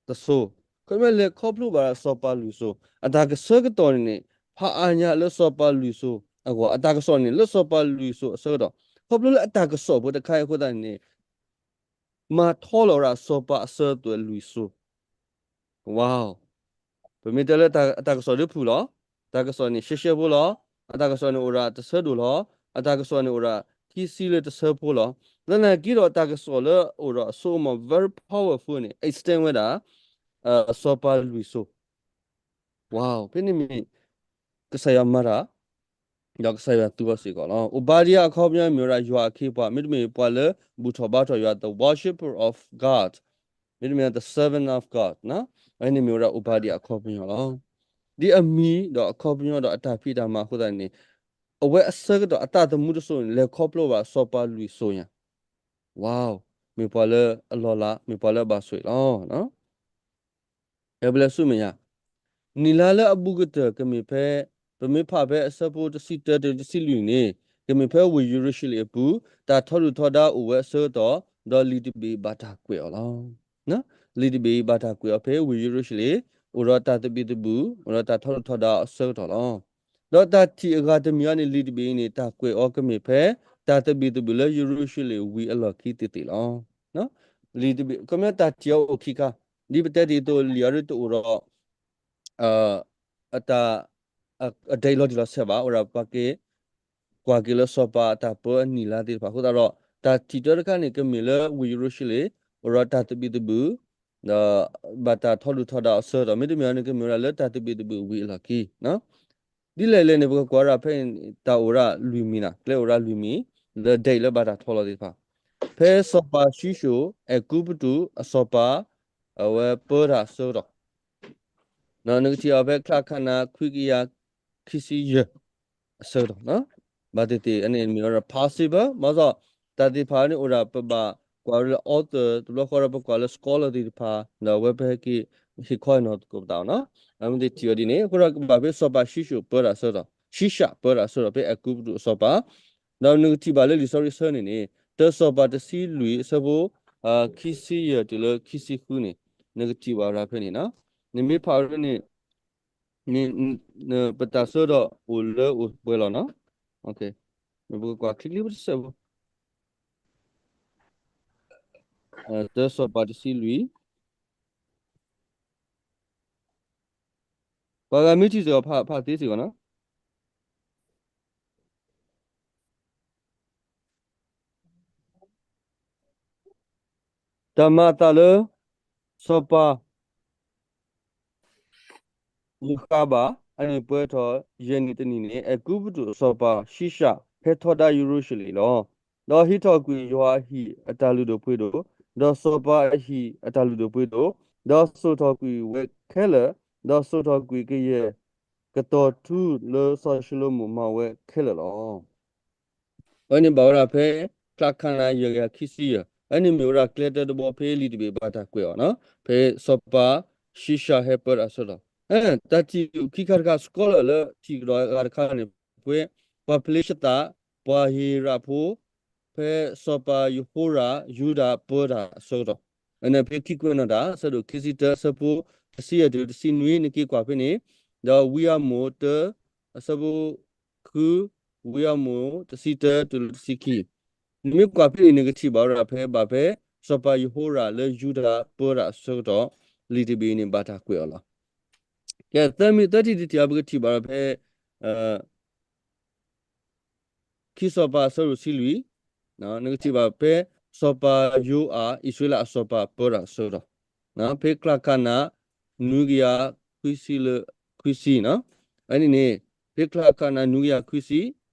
တစိၤ, ခီဖျိလဲၤခီဖျိဘၣ်စီၤပၤလွံၢ်စိၤ အတၢ်ကဆၢကတီၢ်န့ၣ်န့ၣ် ဖးအါညါလၢစီၤပၤလွံၢ်စိၤအဂီၢ် အတၢ်ကစီၣ်န့ၣ် လၢစီၤပၤလွံၢ်စိၤအဆၢကတီၢ် ခီဖျိလၢအတၢ်ကစီၣ်ဖိတခါအံၤအဃိသတးန့ၣ်န့ၣ် မၤထီလီၤဝဲဒၣ်စီၤပၤအစၢၤအသွဲၣ်လွံၢ်စိၤ ဝါ ပမ့ၢ်တဲလၢအတၢ်ကစီၣ်ဒုးဖုၣ်လီၤ. တၢ်ကစီၣ်န့ၣ်ရှဲရှဲဖိလီၤ. အတၢ်ကစီၣ်န့ၣ်အိၣ်ဒၣ်တဆၢဒိၣ်လီၤ. အတၢ်ကစီၣ်န့ၣ်အိၣ်ဒၣ်ခံဆံလၢတဆၢဖိလီၤ. သနာ်က့ဒီးတၢ်ကစီၣ်လၢအိၣ်ဒီးအစိကမီၤ very powerful န့ၣ် extend ဝဲဒၣ် စီၤပၤလွံၢ်စိၤ ဝါ ဖဲန့ၣ်မ့ၢ် ကစၢ်ယွၤမၤတၢ် ဒီးကစၢ်ယွၤသူအီၤစ့ၢ်ကီးလီၤ. အိၣ်ဘါဒံယၤအခီပညီမ့ၢ်ဝဲဒၣ်ယွၤအခ့အပှၤ မ့တမ့ၢ်ပှၤလၢဘူၣ်ထီၣ်ဘါထီၣ်ယွၤ the worshipper of God မ့တမ့ၢ် the servant of God န့ၣ်မ့ၢ်ဝဲဒၣ်အိၣ်ဘါဒံယၤအခီပညီလီၤ. ဒ်အမံၤဒီးအခီပညီဒီးအတၢ်ဖံးတၢ်မၤအဃိသတးန့ၣ် အဝဲအဆၢကတီၢ်အသးသမူတစိၤန့ၣ် လဲၤခီဖျိဘၣ်စီၤပၤလွံၢ်စိၤညါ ဝါ မ့ၢ်ပှၤလၢအလီၤလး မ့ၢ်ပှၤလၢအဘၣ်ဆိၣ်ဂ့ၤလီၤ. အဲဘလဲစူမဲာ်ညါ နံၣ်လါလၢအဘူးကတၢၢ်ကမ့ၢ်ဖဲ ပမ့ၢ်ဖးဖဲအဆၢဖိတဆံတၢတုၤတဆံလွံၢ်န့ၣ် ကမ့ၢ်ဖဲဝ့ၢ်ယရူၤၡလ့ၣ်အပူၤ တၢ်ထီဒုၣ်ထီဒါအိၣ်ဝဲအဆၢကတီၢ် ဒီးလံာ်တဘ့ၣ်ဘၣ်တၢ်ကွဲးအီၤလီၤ. လံာ်တဘ့ၣ်ဘၣ်တၢ်ကွဲးအီၤဖဲဝ့ၢ်ယရူၤၡလ့ၣ် အိၣ်ဒီးတၢ်သဘံၣ်သဘုၣ် အိၣ်ဒီးတၢ်ထီဒုၣ်ထီဒါအဆၢကတီၢ်လီၤ. ဒီးတၢ်ထံၣ်အဂၤတမံၤအံၤန့ၣ် လံာ်တဘ့ၣ်အံၤန့ၣ် တၢ်ကွဲးအီၤကမ့ၢ်ဖဲ တၢ်သဘံၣ်သဘုၣ်လၢယရူၤၡလ့ၣ်ဝံၤအလီၢ်ခံသ့ၣ်သ့ၣ်လီၤ. လံာ်တဘ့ၣ် ခီပညီတၢ်ထံၣ်အီၤအိၣ်ခံခါ ဒ်ပတဲတ့ၢ်အသိးလံာ်အရ့တအိၣ်ဒီး အတၢ် အဒဲးလီၤတံၢ်လီၤဆဲးဘၣ် အိၣ်ဒၣ်ပှၤက့ၤ ကွၢ်က့ၤလၢစီၤပၤအတၢ်ပၢအနံၣ်လါသ့ၣ်တဖၣ်အဃိသတးဒီး တၢ်ထံၣ်တၢတခါန့ၣ် ကမ့ၢ်လၢဝ့ၢ်ယရူၤၡလ့ၣ် အိၣ်ဒီးတၢ်သဘံၣ်သဘုၣ် ဒီးဘၣ်တၢ်ထီဒုၣ်ထီဒါအဆၢကတီၢ် မ့တမ့ၢ်န့ၣ် ကမ့ၢ်ဝဲဒၣ်လၢတၢ်သဘံၣ်သဘုၣ်ဝံၤအလီၢ်ခံ ဒ်လဲၣ်လဲၣ်န့ၣ် ပကကွၢ်ဝဲဒၣ်ဖဲတၢ်အိၣ်ဝဲဒၣ်လွံၢ်မံၤန့ၣ် ကျဲအိၣ်ဝဲဒၣ်လွံၢ်မံၤ လၢဒဲးလၢဘၣ်တၢ်ထီလီၤသ့ၣ်တဖၣ် ဖဲစီၤပၤၡံၡိၣ် အဲၤကူပတူးအစီၤပၤ အဝဲပၢတၢ်အဆၢကတီၢ် နကထံၣ်အီၤဖဲချါခါနါခွံကယၤခံဆံယဲၢ် အဆၢကတီၢ် ဘၣ်သ့ၣ်သ့ၣ်န့ၣ်မ့ၢ်ဝဲဒၣ် possible ဘၣ်ဆၣ် တၢ်သ့ၣ်တဖၣ်န့ၣ်အိၣ်ဒၣ်ပဘၣ်ကွၢ်ဝဲလၢ author တဘျီဃီဒီးပကွၢ်လၢ scholar သ့ၣ်တဖၣ် ဒီးအဝဲပဟဲက့ၤဟ့ၣ်ခီနီၢ်သကိးပသးနီၤ အမ့ၢ်သ့ၣ်ထံၣ်အီၤဒ်န့ၣ် အဃိဒီးကဘၣ်ဖဲစီၤပၤၡံၡိၣ်ပၢတၢ်အဆၢကတီၢ် ၡံၡၣ်ပၢတၢ်အဆၢကတီၢ် ဖဲအဲၤကူပတူးအစီၤပၤ ဒီးနကထံၣ်ဘၣ်လၢလံာ်စီဆှံအဆၢန့ၣ်န့ၣ် တၢစီၤပၤတဆံလွံၢ်အဆၢဖိ ခံဆံယဲၢ်တုၤလၢခံဆံဃုန့ၣ် နကထံၣ်ဘၣ်ဝဲဒၣ်ဖဲန့ၣ်နီၤ နမ့ၢ်ဖးဝဲန့ၣ် ပတၢ်ဆၢကတီၢ်အိၣ်လၢအိၣ်ပှဲၤလီၤနီၤ ပကကွၢ်ချ့ချ့ပတစဲးဖိ တၢစီၤပၤတဆံလွံၢ် ပှၤဂၤမ့ၢ်ထံၣ်စ့ၢ်ကီးဖးသ့စ့ၢ်ကီးနီၤ တၢ်မၤအသးလၢ စီၤပၤ ယဃးဘၣ် အနံၣ်ပှဲၤထီၣ်ယဲၢ်နံၣ်တနံၣ်န့ၣ် အဲၤကူပတူးအစီၤပၤၡံၡၣ် ဟဲထီဒါယရူၤၡလ့ၣ်လီၤ. ဒီးဟံးထီၣ်ကွံာ်ယွၤအဟံၣ်အတၢ်လုၢ်ဒိၣ်ပှ့ၤဒိၣ်, ဒီးစီၤပၤအဟံၣ်အတၢ်လုၢ်ဒိၣ်ပှ့ၤဒိၣ်, ဒီးစိာ်ထီၣ်ကွံာ်ဝဲခဲလၢာ်, ဒီးစိာ်ထီၣ်ကွံာ်ကယဲၢ်ကတီၤထူလၢစီၤၡလိၤမိၣ်မၤဝဲခဲလၢာ်လီၤ. အဝဲန့ၣ်ဘၣ်ဝဲဒၣ်ဖဲ ချါခါနါယဲၢ်ကယၤခံဆံယဲၢ်, အဝဲန့ၣ်မ့ၢ်ဝဲဒၣ်ကျဲတၢတဘီဖဲလံာ်တဘ့ၣ်ဘၣ်တၢ်ကွဲးအီၤနီၤ, ဖဲစီၤပၤၡံၡၣ်ဟဲပၢတၢ်အဆၢကတီၢ်, တၢ်ထံၣ်ခံခါတခါ scholar လၢထံၣ်ကဒီးအဂၤတခါန့ၣ် ဖဲပှၤဖလ့ၡသး, ပှၤဧ့ၤရးဖိ, ဖဲစီၤပၤယဟိရၣ် ယူဒၤပၢတၢ်အဆၢကတီၢ်, အဝဲန့ၣ်ဖဲခံကွဲးနီၣ်တၢ် အဆၢဒိၣ်ခံဆံတၢ အဆၢဖိတဆံယဲၢ်တုၤတဆံနွံ နက့ၤကွၢ်ဖဲန့ၣ်, ဒီးဝံအမိၢ်တၢ အဆၢဖိ ဃု, ဝံအမိၢ်တဆံတၢတုၤလၢတဆံခံ, နမ့ၢ်ကွၢ်ဖဲန့ၣ် နကထံၣ်ဘၣ်ဝဲဒၣ်ဖဲဘၣ်ဖဲ စီၤပၤယဟိရၣ်လၢယူဒၤပၢတၢ်အဆၢကတီၢ်, လံာ်တဘ့ၣ်အံၤန့ၣ် ဘၣ်တၢ်ကွဲးအီၤလီၤ. ကဲ သၢမံၤသၢထံၣ်တထံၣ်အံၤ ပကထံၣ်ဘၣ်ဝဲဒၣ်ဖဲ ခံစီၤပၤအဆၢဒိၣ်တဆံလွံၢ်, နကထံၣ်ဘၣ်ဖဲ စီၤပၤယိၤအၤ အံၣ်စရ့လးအစီၤပၤပၢတၢ်အဆၢကတီၢ်, ဖဲချါခါနါ နွံကယၤခွံဆံလၢ ခွံဆံနီၤ, အဝဲန့ၣ်န့ၣ် ဖဲချါခါနါ နွံကယၤခွံဆံ,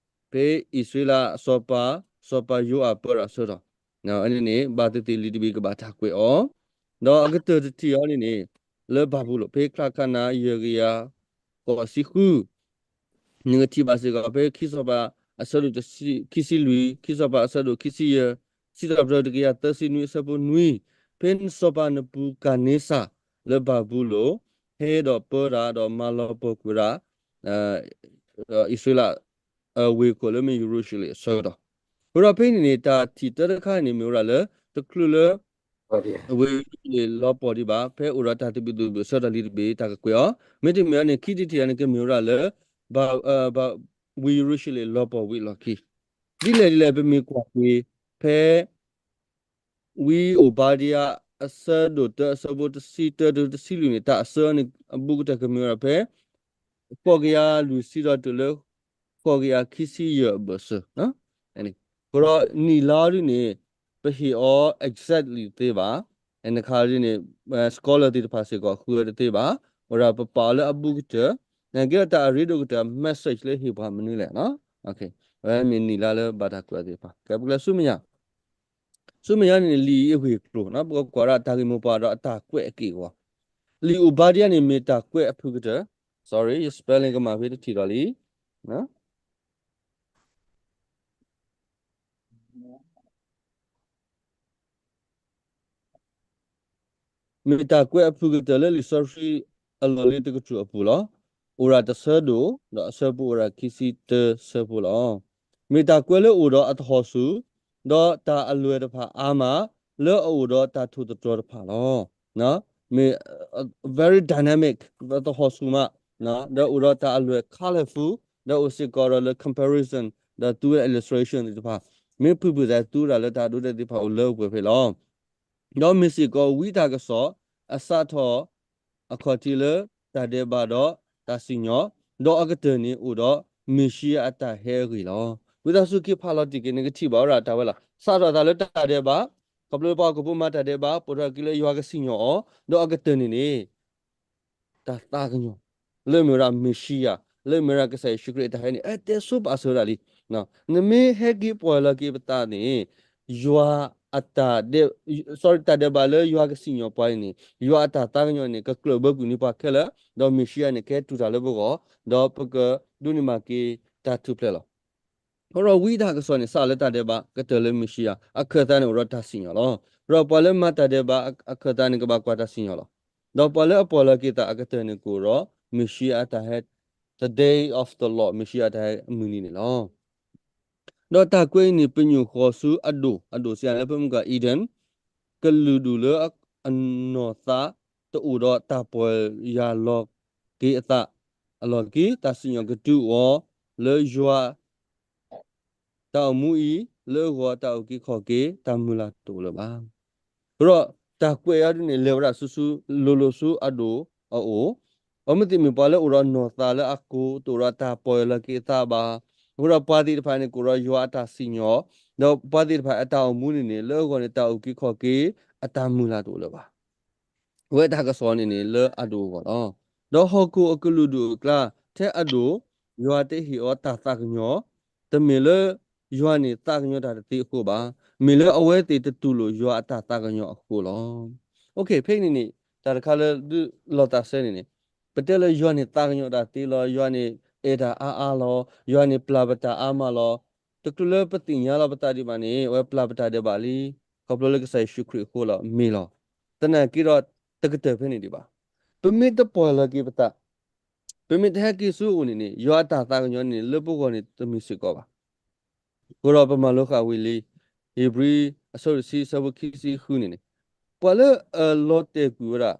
ဖဲအံၣ်စရ့လးအစီၤပၤ စီၤပၤယိၤအၤပၢတၢ်အဆၢကတီၢ်, အဝဲန့ၣ်န့ၣ် ဘၣ်သ့ၣ်သ့ၣ်လံာ်တဘ့ၣ်ကဘၣ်တၢ်ကွဲးအီၤ, ဒီးအကတၢၢ်တထံၣ်အံၤန့ၣ်န့ၣ် လၢဘၤဘူလိၣ် ဖဲချါခါနါ ယဲၢ်ကယၤဃိးဆံဃု နကထံၣ်ဘၣ်စ့ၢ်ကီး ဖဲခံစီၤပၤအဆၢဒိၣ်ခံဆံလွံၢ်, ခံစီၤပၤအဆၢဒိၣ်ခံဆံယဲၢ်, စံးထီၣ်ပတြၢၤတကယၤသၢဆံနွံ အဆၢဖိနွံ, ဖဲစီၤပၤနဘူၤကၤန့စၢ် လၢဘၤဘူလိၣ် ဟဲဒီးပၢတၢ် ဒီးမၤလီၤပှီၢ်ကွံာ်ဝဲဒၣ် အံၣ်စရ့လး ဝ့ၢ်ခိၣ်လၢမ့ၢ်ယရူၤၡလ့ၣ်အဆၢကတီၢ်, အဃိဒီးဖဲန့ၣ်န့ၣ် တၢ်ထံၣ်တၢတခါန့ၣ် မ့ၢ်ဝဲဒၣ်လၢ တချုးလၢ ဝ့ၢ်ယရူၤၡလ့ၣ်လီၤပှီၢ်ဒံးဘၣ်, ဖဲအိၣ်ဒီးတၢ်သဘံၣ်သဘုၣ်အဆၢကတီၢ်လံတဘ့ၣ် တၢ်ကကွဲးအီၤ, မ့တမ့ၢ်န့ၣ် ခံထံၣ်တထံၣ်န့ၣ် ကမ့ၢ်ဝဲဒၣ်လၢ ဘၣ် ဘၣ် ဝ့ၢ်ယရူၤၡလ့ၣ်လီၤပှီၢ်ဝံၤအလီၢ်ခံ, ဒ်လဲၣ်ဒ်လဲၣ် ပမ့ၢ်ကွၢ်က့ၤ ဖဲ ဝံအိၣ်ဘါဒံယၤ အဆၢဒိၣ်တၢ အဆၢဖိတဆံတၢတုၤတဆံလွံၢ်န့ၣ် တၢ်အဆၢန့ၣ် အဘူးကတၢၢ်ကမ့ၢ်ဝဲဒၣ်ဖဲ ဃိးကယၤလွံၢ်ဆံဒီးတုၤလၢ ဃိးကယၤခံဆံယဲၢ်အဘၢၣ်စၢၤ, အဃိဒီးနံၣ်လါဒ်န့ၣ် ပဟ့ၣ်အီၤ exactly တသ့ဘၣ်, နခါဒ်န့ၣ် scholar သ့ၣ်တဖၣ်စ့ၢ်ကီးဃုဝဲတသ့ဘၣ်, ဝဲဒၣ်ပပာ်အီၤလၢအဘူးကတၢၢ်, နကဲဒီးတၢ်အရ့ဒိၣ်ကတၢၢ် message လၢဟ့ၣ်ပှၤမနုၤလဲၣ်, ဝဲမ့ၢ်နံၣ်လါလၢဘၣ်တၢ်ကွဲးအီၤသ့ၣ်တဖၣ်, ကဲပကလဲၤဆူမဲာ်ညါ ဆူမဲာ်ညါန့ၣ်န့ၣ် လံာ်အံၤအဂ့ၢ်အကျိၤ ပကကွၢ်ဒၣ်တၢ်ဂ့ၢ်မိၢ်ပှၢ်ဒီးအတၢ်ကွဲးအက့ၢ်အဂီၤ, လံာ်အိၣ်ဘါဒံယၤန့ၣ် မ့ၢ်တၢ်ကွဲးအဖုၣ်ကတၢၢ်, sorry, spelling ကမၣ်ဖဲတထံၣ်ဒီးလံ မ့ၢ်တၢ်ကွဲးအဖုၣ်ကတၢၢ်လၢလံာ်စီဆှံအလီၢ်လံၤတကတြူၢ်အပူၤလီၤ. အိၣ်ဒၣ်တဆၢဒိၣ်, ဒီးအဆၢဖိအိၣ်ဒၣ်ခံဆံတၢဆၢဖိလီၤ. မ့ၢ်တၢ်ကွဲးလၢအိၣ်ဒီးအသဟီၣ်ဆူၣ်, ဒီးတၢ်အလွဲၢ်တဖၣ်အါမး, လၢအအိၣ်ဒီးတၢ်ထိၣ်သတြီၤတဖၣ်လီၤ. မ့ၢ် very dynamic, သဟီၣ်ဆူၣ်မး, ဒီးအိၣ်ဒီးတၢ်အလွဲၢ် colorful, ဒီးအိၣ်စ့ၢ်ကီးဒီးလၢ comparison, ဒီးသူဝဲ illustration သ့ၣ်တဖၣ်, မ့ၢ်ဖုၣ်ဖုၣ်သးသူဝဲဒၣ်လၢတၢ်ဒိတဲာ်သ့ၣ်တဖၣ်အိၣ်လၢအပှဲၤဖဲလီၤ. ဒီးမ့ၢ်စ့ၢ်ကီးဝံတၢ်ကစီၣ် အစးထီၣ်အခီၣ်ထံးလၢတၢ်ဒဲးဘးဒီးတၢ်စံၣ်ညီၣ်, ဒီးအကတၢၢ်န့ၣ်အိၣ်ဒီးမ့ၣ်ၡံအၤအတၢ်ဟဲအဂ့ၢ်လီၤ. ဝံသးစူၤက့ၤဖးလီၤတံၢ်က့ၤ နကထံၣ်ဘၣ်ဝဲဒၣ်တၢ်ဝဲလီၤ. စးထီၣ်သးလၢတၢ်ဒဲးဘး, ခီဖျိလၢပှၤဟီၣ်ခိၣ်ဖိမၤတၢ်ဒဲးဘး, ပိာ်ထီၣ်က့ၤလၢယွၤကစံၣ်ညီၣ်အီၤ, ဒီးအကတၢၢ်န့ၣ်န့ၣ် တၢ်သးကညီၤ, လၢမ့ၢ်ဝဲဒၣ်မ့ၣ်ၡံအၤ, လၢမ့ၢ်ဝဲဒၣ်ကစၢ်ယ့ၣ်ၡူးခရံာ်အတၢ်ဟဲန့ၣ် အတဲဆိပာ်စၢၤဝဲဒၣ်လံ. နမ့ၢ်ဟဲက့ၤပှဲၤလီၤက့ၤပသးန့ၣ်, ယွၤအတၢ်ဒဲး, sorry, တၢ်ဒဲးဘးလၢယွၤကစံၣ်ညီၣ်ပှၤအံၤန့ၣ်, ယွၤအတၢ်သးကညီၤန့ၣ် ကကျၢၢ်ဘၢကွံာ်န့ၢ်ပှၤခဲလၢာ်, ဒီးမ့ၣ်ၡံအၤန့ၣ် ကဟဲတူၢ်တၢ်လၢပဂီၢ်, ဒီးပကဒိးန့ၢ်မၤက့ၤတၢ်ထူၣ်ဖျဲးလီၤ. အဃိဒီးဝံတၢ်ကစီၣ်န့ၣ် စးလၢတၢ်ဒဲးဘး ကတၢၢ်လၢမ့ၣ်ၡံအၤ, အခၢၣ်သးန့ၣ်အိၣ်ဒီးတၢ်စံၣ်ညီၣ်လီၤ. ဒီးပှၤလၢမၤတၢ်ဒဲးဘးအခၢၣ်သးန့ၣ် ကဘၣ်ကွၢ်တၢ်စံၣ်ညီၣ်လီၤ. ဒီးပှၤလၢအပှဲၤလီၤက့ၤသးအကတၢၢ်န့ၣ် ကအိၣ်ဒီးမ့ၣ်ၡံအၤအတၢ်ဟဲ, the day of the Lord, မ့ၣ်ၡံအၤအတၢ်ဟဲအမုၢ်နံၤန့ၣ်လီၤ. ဒီးတၢ်ကွဲးအံၤန့ၣ် ပညိၣ်ဃီၤဆူအဒိၣ်, အဒိၣ်စံးလၢဖဲမုၢ်ကီၢ် Eden, ကလုာ်ဒူၣ်လၢအနီၢ်သးတအိၣ်ဒီးတၢ်ပီၢ်ယၢ်လီၤက့ၤအသးအလီၢ်ခံ, တၢ်စံၣ်ညီၣ်ကတုၤအိၣ်အီၤလၢယွၤ တၢ်အိၣ်မူအံၤ, လၢအဂီၢ်တၢ်အုၣ်က့ၤခီၣ်က့ၤ, တၢ်မုၢ်လၢ်တအိၣ်လၢၤဘၣ်. အဃိဒီးတၢ်ကွဲးအံၤဒ်န့ၣ် လဲၤဝဲဒၣ်ဆူဆူလိၤလိၤဆူအဒိၣ်အအိၣ်, အမ့ၢ်သ့ၣ်မ့ၢ်ပှၤလၢအိၣ်ဒီးနီၢ်သးလၢအကိၢ်, တအိၣ်ဒီးတၢ်ပီၢ်ယၢ်လီၤက့ၤအသးဘၣ်. အဃိဒီးပှၤသ့ၣ်တဖၣ်န့ၣ် ကအိၣ်ဒီးယွၤအတၢ်စံၣ်ညီၣ်, ဒီးပှၤသ့ၣ်တဖၣ်အတၢ်အိၣ်မူန့ၣ်န့ၣ် လၢအဂီၢ်န့ၣ် တၢ်အုၣ်က့ၤခီၣ်က့ၤ, အတၢ်မုၢ်လၢ်တအိၣ်လၢၤဘၣ်. အဝဲတၢ်ကစီၣ်န့ၣ်န့ၣ် လၢအဒိၣ်အဂီၢ်လီၤ. ဒီးဟီၣ်ခိၣ်အကလုာ်ဒူၣ်အကျါ, ထဲအဒိၣ်, ယွၤတဟ့ၣ်အီၤတၢ်သးကညီၤ, တမ့ၢ်လၢယွၤန့ၣ်သးကညီၤတၢ်တသ့အဃိဘၣ်, မ့ၢ်လၢအဝဲသ့ၣ်တတူၢ်လိာ်ယွၤအတၢ်သးကညီၤအဃိလီၤ. ဖဲအံၤန့ၣ်န့ၣ် တၢ်တခါလၢဒုးလီၤသးစဲန့ၣ်န့ၣ်, ပတဲလၢယွၤန့ၣ်သးကညီၤတၢ်သ့လီၤ, ယွၤန့ၣ်အဲၣ်တၢ်အါအါလီၤ, ယွၤန့ၣ်ပျၢ်ပတၢ်အါမးလီၤ. တချုးလၢပသ့ၣ်ညါလီၤပသးဒံးဘၣ်န့ၣ် အဝဲပျၢ်ပတၢ်ဒဲးဘးလံ, ခီဖျိလၢကစၢ်ယ့ၣ်ၡူးခရံာ်အဃိလီၤ, မ့ၢ်လီၤ. သနာ်က့ဒီးတကတၢၢ်ဖဲန့ၣ်ဒံးဘၣ်. ပမ့ၢ်တပီၢ်ယၢ်လီၤက့ၤပသး, ပမ့ၢ်တဟဲက့ၤဆူအအိၣ်န့ၣ်န့ၣ် ယွၤအတၢ်သးကညီၤန့ၣ် လၢပဂီၢ်န့ၣ်တမ့ၢ်စ့ၢ်ကီးဘၣ်. အဃိဒီးပမၤလိဃာ်ဝံၤလံ, ဧ့ၤဘြံၤအဆၢဒိၣ်တဆံ အဆၢဖိခံဆံဃုန့ၣ်န့ၣ်, ပှၤလၢအလီၤတဲာ်ကွံာ်ဝဲဒၣ်,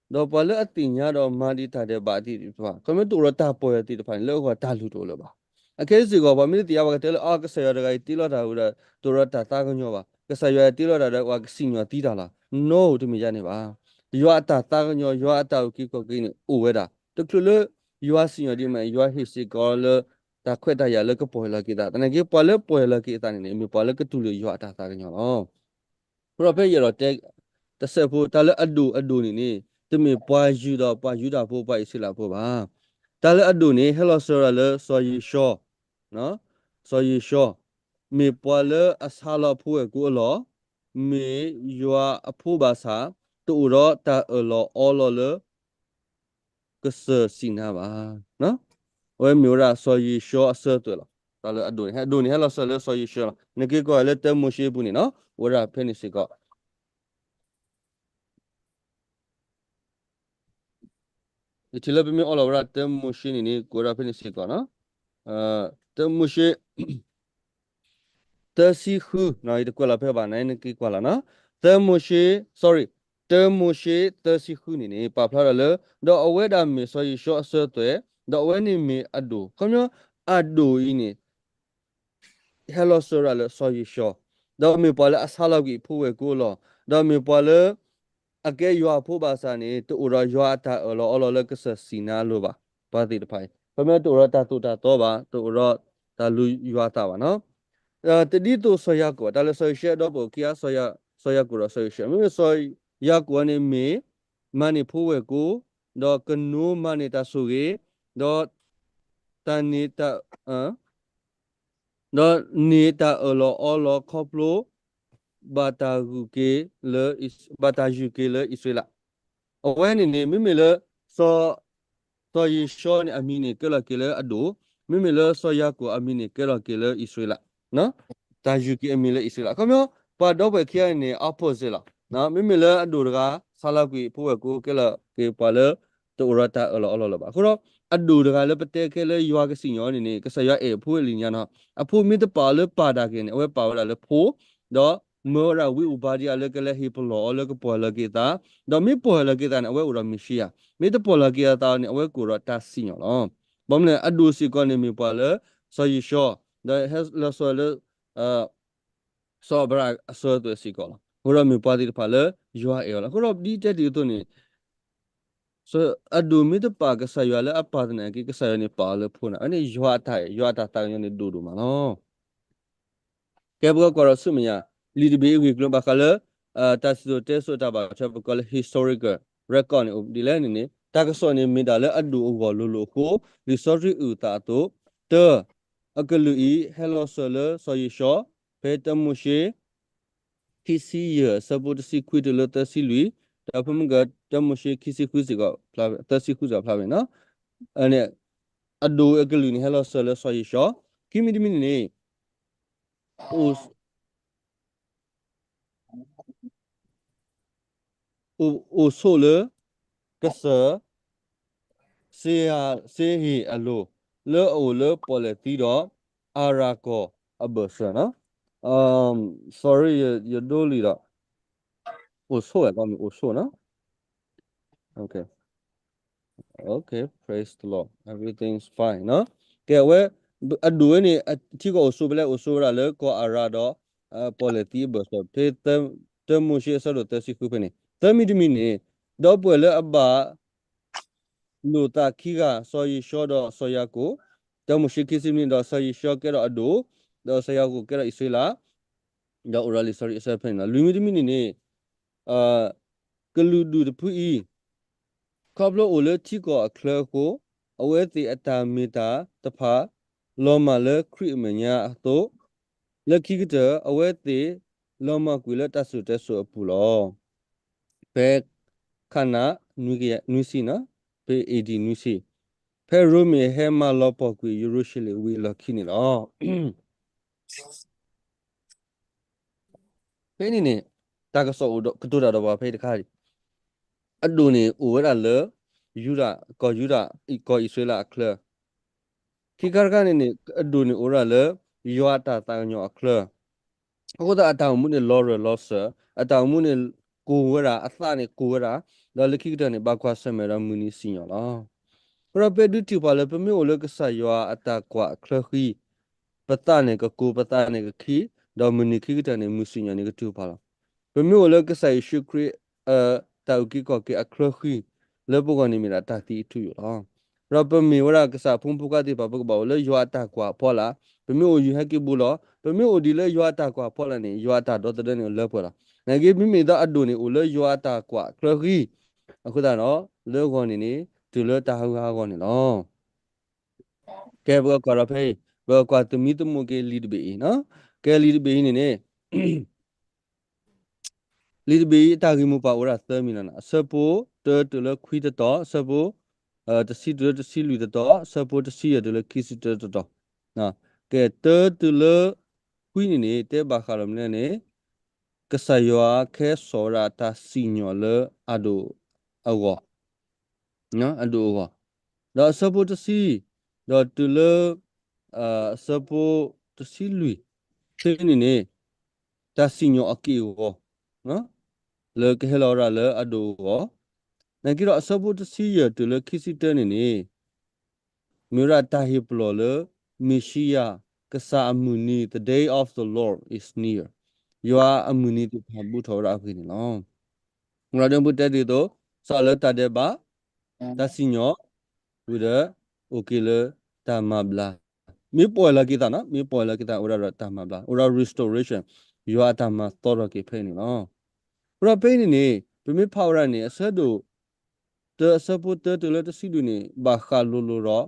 ဒီးပှၤလၢအသ့ၣ်ညါဒီးမၤဒံးတၢ်ဒဲးဘးသ့ၣ်တဖၣ် ခီမ့ၢ်တအိၣ်ဒီးတၢ်ပီၢ်ယၢ်သ့ၣ်တဖၣ်န့ၣ် လၢအဂီၢ်တၢ်လုၢ်တအိၣ်လၢၤဘၣ်. အခဲအံၤစ့ၢ်ကီး ပှၤမ့ၢ်တသ့ၣ်ညါ ပှၤကတဲလၢ အကစၢ်ယွၤတဂၤအံၤတ့လီၤတၢ်ဝံၤဒီး တအိၣ်ဒီးတၢ်သးကညီၤဘၣ်, ကစၢ်ယွၤတ့လီၤတၢ်ဒီးပှၤကစံၣ်ညီၣ်သံတၢ်လီၤ. နီၣ်ဧိၤ တမ့ၢ်ယါန့ၣ်ဘၣ်. ယွၤအတၢ်သးကညီၤ ယွၤအတၢ်အုၣ်က့ၤခီၣ်က့ၤန့ၣ် အိၣ်ဝဲဒၣ်. တချုးလၢယွၤစံၣ်ညီၣ်ဒံးမး ယွၤဟ့ၣ်စ့ၢ်ကီးလၢ တၢ်ခွဲးတၢ်ယာ်လၢကပီၢ်ယၢ်လီၤက့ၤသး. သနာ်က့ ပှၤလၢပီၢ်ယၢ်လီၤက့ၤအသးန့ၣ်န့ၣ် မ့ၢ်ပှၤလၢကတူၢ်လိာ်ယွၤအတၢ်သးကညီၤလီၤ. အဃိဒီးဖဲယအဲၣ်ဒိးတဲတစဲးဖိ တၢ်လၢအဒိၣ်အဒိၣ်န့ၣ်န့ၣ် တမ့ၢ်ပှၤယူဒၤ ပှၤယူဒၤဖိပှၤအံၣ်စရ့လးဖိဘၣ်. တၢ်လၢအဒိၣ်န့ၣ် ဟဲလီၤစၢၤဝဲဒၣ်လၢစီၤယိၤၡီ, စီၤယိၤၡီ, မ့ၢ်ပှၤလၢအဆါလီၤအဖိဝဲၢ်ကိအလီၢ်, မ့ၢ်ယွၤအဖိဘၣ်ဆၣ် တအိၣ်ဒီးတၢ်အၢၣ်လီၤအီလီၤလၢ ကစၢၢ်စံးနၤဘၣ်. အဝဲမ့ၢ်ဝဲဒၣ်စီၤယိၤၡီအစၢၤသွဲၣ်လီၤ. တၢ်လၢအဒိၣ်န့ၣ် အဒိၣ်န့ၣ် ဟဲလီၤစၢၤလၢစီၤယိၤၡီလီၤ. နက့ၤကွၢ်လၢတၢမိၤၡ့အပူၤန့ၣ်နီၤ အိၣ်ဝဲဒၣ်ဖဲန့ၣ်စ့ၢ်ကီး. ယထံၣ်လၢပမ့ၢ်အီလီၤဝဲဒၣ်တၢမိၤၡ့န့ၣ်န့ၣ် ကအိၣ်ဝဲဒၣ်ဖဲန့ၣ်စ့ၢ်ကီးနီၤ. တၢမိၤၡ့ တၢဆံဃု, ယတကွဲးလီၤဖဲဘၣ်န့ၣ် နက့ၤကွၢ်လီၤနီၤ. သၢမိၤၡ့, sorry, တၢမိၤၡ့သၢဆံဃုန့ၣ်န့ၣ် ပာ်ဖျါထီၣ်လၢ ဒီးအဝဲဒၣ်မ့ၢ်စီၤယံၤၡီအစၢၤသွဲၣ်, ဒီးအဝဲန့ၣ်မ့ၢ်အဒိၣ်, ခီပညီ အဒိၣ်အံၤန့ၣ် ဟဲလီၤစၢၤရၣ်လၢစီၤယံၤၡီ, ဒီးမ့ၢ်ပှၤလၢအဆါလီၤကွံာ်ဖိဝဲၢ်ကိလီၤ, ဒီးမ့ၢ်ပှၤလၢ အကဲယွၤအဖိဘၣ်ဆၣ်န့ၣ် တအိၣ်ဒီးယွၤအတၢ်အၢၣ်လီၤအီလီၤလၢကစၢၢ်စံၣ်နါအလိၤဘၣ်, ပှၤသ့ၣ်တဖၣ်အံၤ ခီပညီတအိၣ်ဒီးတၢ်သိၣ်တၢ်သီဘၣ်, တအိၣ်ဒီးတၢ်လူၤယွၤသးဘၣ်နီၤ. တဒ်သိးစီၤယၤကိာ်ဘၣ်, တၢ်လၢစီၤယံၤၡီအဒီပုၢ်ဝဲၢ်ခံဂၤ စီၤယၤကိာ်ဒီးစီၤယံၤၡီ, မ့မ့ၢ်စီၤယၤကိာ်န့ၣ်မ့ၢ် မၤန့ၢ်ဖိဝဲၢ်ကိ, ဒီးကနိမၤန့ၢ်တၢ်ဆိၣ်ဂ့ၤ, ဒီး တၢ်န့ၢ်တၢ် ဒီးန့ၢ်တၢ်အၢၣ်လီၤအီလီၤခီဖျိ ဘၣ်တၢ်ဂုာ်က့ၤလၢ ဘၣ်တၢ်ယုၢ်က့ၤလၢအံၣ်စရ့လး. အဝဲန့ၣ်န့ၣ် မ့မ့ၢ်လၢ စီၤ စီၤယံၤၡီန့ၣ် အမံၤန့ၣ်ကဲလီၤက့ၤလၢအဒိၣ်, မ့မ့ၢ်လၢစီၤယၤကိာ်အမံၤန့ၣ်ကဲလီၤက့ၤလၢအံၣ်စရ့လး, တၢ်ယုၢ်က့ၤအမံၤလၢအံၣ်စရ့လး. ခီပညီ ပှၤဒီပုၢ်ဝဲၢ်ခံဂၤန့ၣ်န့ၣ် opposite လီၤ. မ့မ့ၢ်လၢအဒိၣ်တဂၤ ဆါလီၤကွံာ်ဖိဝဲၢ်ကိ ကဲလီၤက့ၤပှၤလၢ တအိၣ်ဒီးတၢ်အၢၣ်လီၤအီလီၤလၢၤဘၣ်. အဃိဒီး အဒိၣ်တဂၤလၢပတဲခဲလၢယွၤကစံၣ်ညီၣ်န့ၣ်န့ၣ် ကစၢ်ယွၤအဲၣ်အဖိဝဲလံာ်ညါနီၤ, အဖိမ့ၢ်တပာ်အီၤလၢပၢ်ဒၣ်က့ၤန့ၣ် အဝဲပာ်ဝဲဒၣ်လၢဖိ, ဒီးမၢဝဲဒၣ်ဝံအိၣ်ဘါဒံယၤလၢကလဲၤဟ့ၣ်ပလီၢ်အီၤလၢကပီၢ်ယၢ်လီၤက့ၤအသး, ဒီးမ့ၢ်ပီၢ်ယၢ်လီၤက့ၤအသးန့ၣ် အဝဲအိၣ်ဒီးမ့ၤၡံယၤ, မ့ၢ်တပီၢ်ယၢ်လီၤက့ၤအသးန့ၣ် အဝဲကအိၣ်ဒီးတၢ်စံၣ်ညီၣ်လီၤ. ဘၣ်မနုၤလဲၣ် အဒိၣ်စ့ၢ်ကီးန့ၣ်မ့ၢ်ပှၤလၢ စီၤယံၤၡီ, ဒီးဟဲလီၤစၢၤလၢ စီၤအၤဘြၤဟၣ်အစၢၤသွဲၣ်စ့ၢ်ကီးလီၤ. အဃိဒီးမ့ၢ်ပှၤသ့ၣ်တဖၣ်လၢယွၤအဲၣ်အီၤလီၤ. အဃိဒီးဒ်တဲတ့ၢ်အသိးန့ၣ် အဒိၣ်မ့ၢ်တပာ်ကစၢ်ယွၤလၢအပၢ်သနာ်က့ ကစၢ်ယွၤန့ၣ်ပာ်အီၤလၢဖိန့ၣ်, အန့ၣ်ယွၤအတၢ်အဲၣ် ယွၤအတၢ်သးကညီၤန့ၣ်ဒိၣ်ဒိၣ်မးလီၤ. ကဲပကကွၢ်ဒီးဆူမဲာ်ညါ လံာ်တဘ့ၣ်အဂ့ၢ်ကျိၤဘၣ်ဃးလၢ တၢ်စံၣ်စိၤတဲစိၤတၢ်ဘၣ်ထွဲ ပကိးလၢ historical record န့ၣ် အိၣ်ဒ်လဲၣ်န့ၣ်န့ၣ် တၢ်ကစီၣ်န့ၣ်မ့ၢ်ဒၣ်လၢအဒိၣ်အဂီၢ်လိၤလိၤအဃိ လံာ်စီဆှံအုၣ်သးအသိး, တၢ အကလုာ်အံၤ ဟဲလီၤစၢၤလၢစီၤယံၤၡီ, ဖဲတၢမိၤၡ့ ခံဆံယဲၢ် အဆၢဖိတဆံခွံတုၤလၢသၢဆံလွံၢ်, ဒီးဖဲမုၢ်ကတၢမိၤၡ့ခံဆံဃုစ့ၢ်ကီး, သၢဆံဃုစ့ၢ်ကီးဖျါဖဲန့ၣ်, အဒိၣ်အကလုာ်န့ၣ် ဟဲလီၤစၢၤလၢစီၤယံၤၡီ, ခံမံၤတမံၤန့ၣ်န့ၣ် အိၣ်ဆိးလၢ ကစၢၢ် စ့ဟ့ၣ်အလိၤ လၢအအိၣ်လၢပီၣ်လဲၣ်သံဒီး အၤရၤကီၢ်အဘၢၣ်စၢၤနီၤ, sorry ယဒိလံဒီး အိၣ်ဆိးဝဲ ကီမ့ၢ်အိၣ်ဆိးနီၤ, okay, okay, praise the Lord, everything's fine နီၤ, ကဲဝဲ အဒိၣ်ဝဲန့ၣ် ထံကီၢ်အိၣ်ဆိးဖဲလဲၣ် အိၣ်ဆိးဝဲဒၣ်လၢကီၢ်အၤရၤဒီး ပီၣ်လဲၣ်သံအဘၢၣ်စၢၤ ဖဲ တၢမိၤၡ့အဆၢဒိၣ်သၢဆံဃုဖဲန့ၣ်, သၢမံၤတမံၤန့ၣ် ဒီပုၢ်ဝဲၢ်လၢအဘၣ် လိာ်သးခံဂၤ စီၤယံၤၡီဒီးစီၤယၤကိာ်, တၢမိၤၡ့ခံဆံမံၤ ဒီးစီၤယံၤၡီကဲထီၣ်အဒိၣ်, ဒီးစီၤယၤကိာ်ကဲထီၣ်အံၣ်စရ့လး, ဒီးအိၣ်ဒီးလံာ်စီဆှံအဆၢဖဲန့ၣ်လီၤ. လွံၢ်မံၤတမံၤန့ၣ်န့ၣ် ကလုာ်ဒူၣ်တဖုအံၤ ခီဖျိအိၣ်လၢထံကီၢ်အချၢအဃိ, အဝဲသ့ၣ်အတၢ်မ့ၢ်တၢ်တဖၣ် လီၤမၢ်လၢခရံာ်အမဲာ်ညါအသိး, လၢခံကတၢၢ် အဝဲသ့ၣ်လီၤမၢ်ကွံာ်လၢတၢ်စံၣ်စိၤတဲစိၤအပူၤလီၤ. ဖဲ ခနၣ် နွံဆံ, ဖဲ A D နွံဆံ, ဖဲရိမ့ၤဟဲမၤလီၤပှီၢ်ကွံာ်ယရူၤၡလ့ၣ်ဝံၤအလီၢ်ခံန့ၣ်လီၤ. ဖဲန့ၣ်န့ၣ် တၢ်ကစီၣ်အိၣ်ကတိၤတၢ်ဒီးပှၤဖဲတခါအံၤ, အဒိၣ်န့ၣ်အိၣ်ဝဲဒၣ်လၢ ယူဒၤ, ကီၢ်ယူဒၤ, ကီၢ်အံၣ်စရ့လးအချၢ, ခံခါတခါန့ၣ်န့ၣ် အဒိၣ်န့ၣ်အိၣ်ဝဲဒၣ်လၢ ယွၤအတၢ်သးကညီၤအချၢ, အဃိသတးအတၢ်အိၣ်မူန့ၣ်လီၤရၢၢ်လီၤစၢၤ, အတၢ်အိၣ်မူန့ၣ် ကိၤဝဲဒၣ်, အသးန့ၣ်ကိၤဝဲဒၣ်, ဒီးလၢခံကတၢၢ်န့ၣ် ဘၣ်ကွၢ်ဆၢၣ်မဲာ်ဒီးမုၢ်နံၤစံၣ်ညီၣ်လီၤ. အဃိဒီးပဒုးထံၣ်ပှၤလၢ ပမ့ၢ်အိၣ်လၢကစၢ်ယွၤအတၢ်ကွၢ်အချၢဃံ, ပသးန့ၣ်ကကိၤ ပသးန့ၣ်ကခံ, ဒီးမုၢ်နံၤခံကတၢၢ်န့ၣ် မုၢ်စံၣ်ညီၣ်န့ၣ်ကတုၤပှၤလီၤ. ပမ့ၢ်အိၣ်လၢကစၢ်ယ့ၣ်ၡူးခရံာ် တၢ်အုၣ်က့ၤခီၣ်က့ၤအချၢဃံ, လၢပဂီၢ်န့ၣ်မ့ၢ်ဒၣ်တၢ်သံအထူအယိာ်လီၤ. ဒီးပမ့ၢ်ဝဲဒၣ်ကစၢ်အဖိမုၣ်ဖိခွါသ့ၣ်တဖၣ် ပကဘၣ်အိၣ်လၢယွၤအတၢ်ကွၢ်အဖီလာ်, ပမ့ၢ်အိၣ်ယူၤဟဲက့ၤဘူးလီၤ, ပမ့ၢ်အိၣ်ဒံးလၢယွၤအတၢ်ကွၢ်အဖီလာ်န့ၣ် ယွၤအတၢ်ဒီသဒၢန့ၣ်လၢပှဲၤလီၤ. နာ်က့ မ့မ့ၢ်သးအဒိၣ်န့ၣ်အိၣ်လၢယွၤအတၢ်ကွၢ်အချၢဃံ, အဃိသတးဒီး လၢဂီၤန့ၣ်န့ၣ် တုၤလၢတၢ်ဟးဂူာ်ဟးဂီၤန့ၣ်လီၤ. ကဲပကကွၢ်ဒီးဖဲအံၤ, ပကကွၢ်သမံသမိးက့ၤလံာ်တဘ့ၣ်အံၤ, ကဲလံာ်တဘ့ၣ်အံၤန့ၣ်န့ၣ် လံာ်တဘ့ၣ်အံၤ အတၢ်ဂ့ၢ်မိၢ်ပှၢ်အိၣ်ဝဲဒၣ်သၢမံၤလီၤ. အဆၢဖိတၢတုၤလၢခွံတတီၤ, အဆၢဖိ တဆံတုၤလၢတဆံလွံၢ်တတီၤ, အဆၢဖိတဆံယဲၢ်တုၤလၢခံဆံတၢတတီၤ. ကဲ တၢတုၤလၢခွံန့ၣ်န့ၣ် တဲဘၣ်ဃးဒီးမနုၤန့ၣ် ကစၢ်ယွၤကဟဲစိာ်ဝဲဒၣ်တၢ်စံၣ်ညီၣ်လၢအဒိၣ်အဂီၢ်, အဒိၣ်အဂီၢ်, ဒီးအဆၢဖိတဆံ, ဒီးတုၤလၢ အဆၢဖိတဆံလွံၢ်, ဖဲန့ၣ်န့ၣ် တၢ်စံၣ်ညီၣ်အက့ၢ်အဂီၤ, လၢကဟဲလီၤဝဲဒၣ်လၢအဒိၣ်အဂီၢ်, နာ်က့ဒီးအဆၢဖိတဆံယဲၢ်တုၤလၢခံဆံတၢန့ၣ်န့ၣ် မ့ၢ်ဝဲဒၣ်တၢ်ဟ့ၣ်ပလီၢ်လၢ မ့ၣ်ၡံအၤ ကစၢ်အမုၢ်နံၤ the day of the Lord is near ယွၤအမုၢ်နံၤသ့ၣ်တဖၣ်ဘူးထီၣ်ဝဲဒၣ်အဂ့ၢ်န့ၣ်လီၤ. ဒီးဒ်ပတဲဒ်သိး စးလၢတၢ်ဒဲးဘး, တၢ်စံၣ်ညီၣ်, ဝံၤဒီး အိၣ်က့ၤလၢတၢ်မၤဘျါ, မ့ၢ်ပီၢ်လီၤက့ၤသးနီၤ, မ့ၢ်ပီၢ်လီၤက့ၤသး အိၣ်ဝဲဒၣ်ဒီးတၢ်မၤဘျါ, အိၣ်ဒီး restoration, ယွၤအတၢ်မၤသီထီၣ်က့ၤဖဲအံၤန့ၣ်လီၤ. အဃိဒီးဖဲအံၤန့ၣ်န့ၣ် ပမ့ၢ်ဖးဝဲဒၣ်န့ၣ် အဆၢဒိၣ် တၢ အဆၢဖိတၢတုၤလၢတဆံလွံၢ်န့ၣ် ဘၣ်ဃးလိၤလိၤဒီး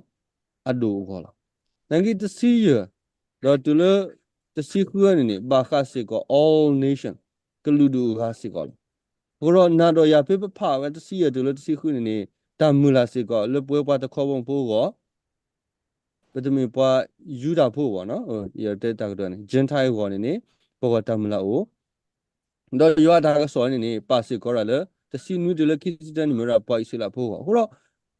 အဒိၣ်အဂီၢ်လီၤ. နာ်က့တဆံယဲၢ် ဒီးတုၤလၢတဆံဃုန့ၣ်န့ၣ် ဘၣ်ဃးစ့ၢ်ကီး all nation ကလုာ်ဒူၣ်အဂၤစ့ၢ်ကီးလီၤ. အဃိဒီးနၤဒီးယၤဖဲပဖးဝဲတဆံယဲၢ်တုၤလၢတဆံဃုန့ၣ်န့ၣ် တၢ်မုၢ်လၢ်စ့ၢ်ကီး လၢပဝဲပှၤတခီဘီမုၢ်ဖိအဂီၢ်, ပတမ့ၢ်ပှၤယူဒၤဖိအဂီၢ်, ယတဲတၢ်ကတိၤန့ၣ် Gentile အဂီၢ်န့ၣ်န့ၣ် ပဂီၢ်တၢ်မုၢ်လၢ်အိၣ် ဒီးယွၤအတၢ်ကစီၣ်န့ၣ်န့ၣ် ပာ်စ့ၢ်ကီးဒၣ်လၢ တဆံနွံတုၤလၢခံဆံတၢန့ၣ်မ့ၢ်ဝဲဒၣ်ပှၤအံၣ်စရ့လးဖိအဂီၢ်. အဃိဒီး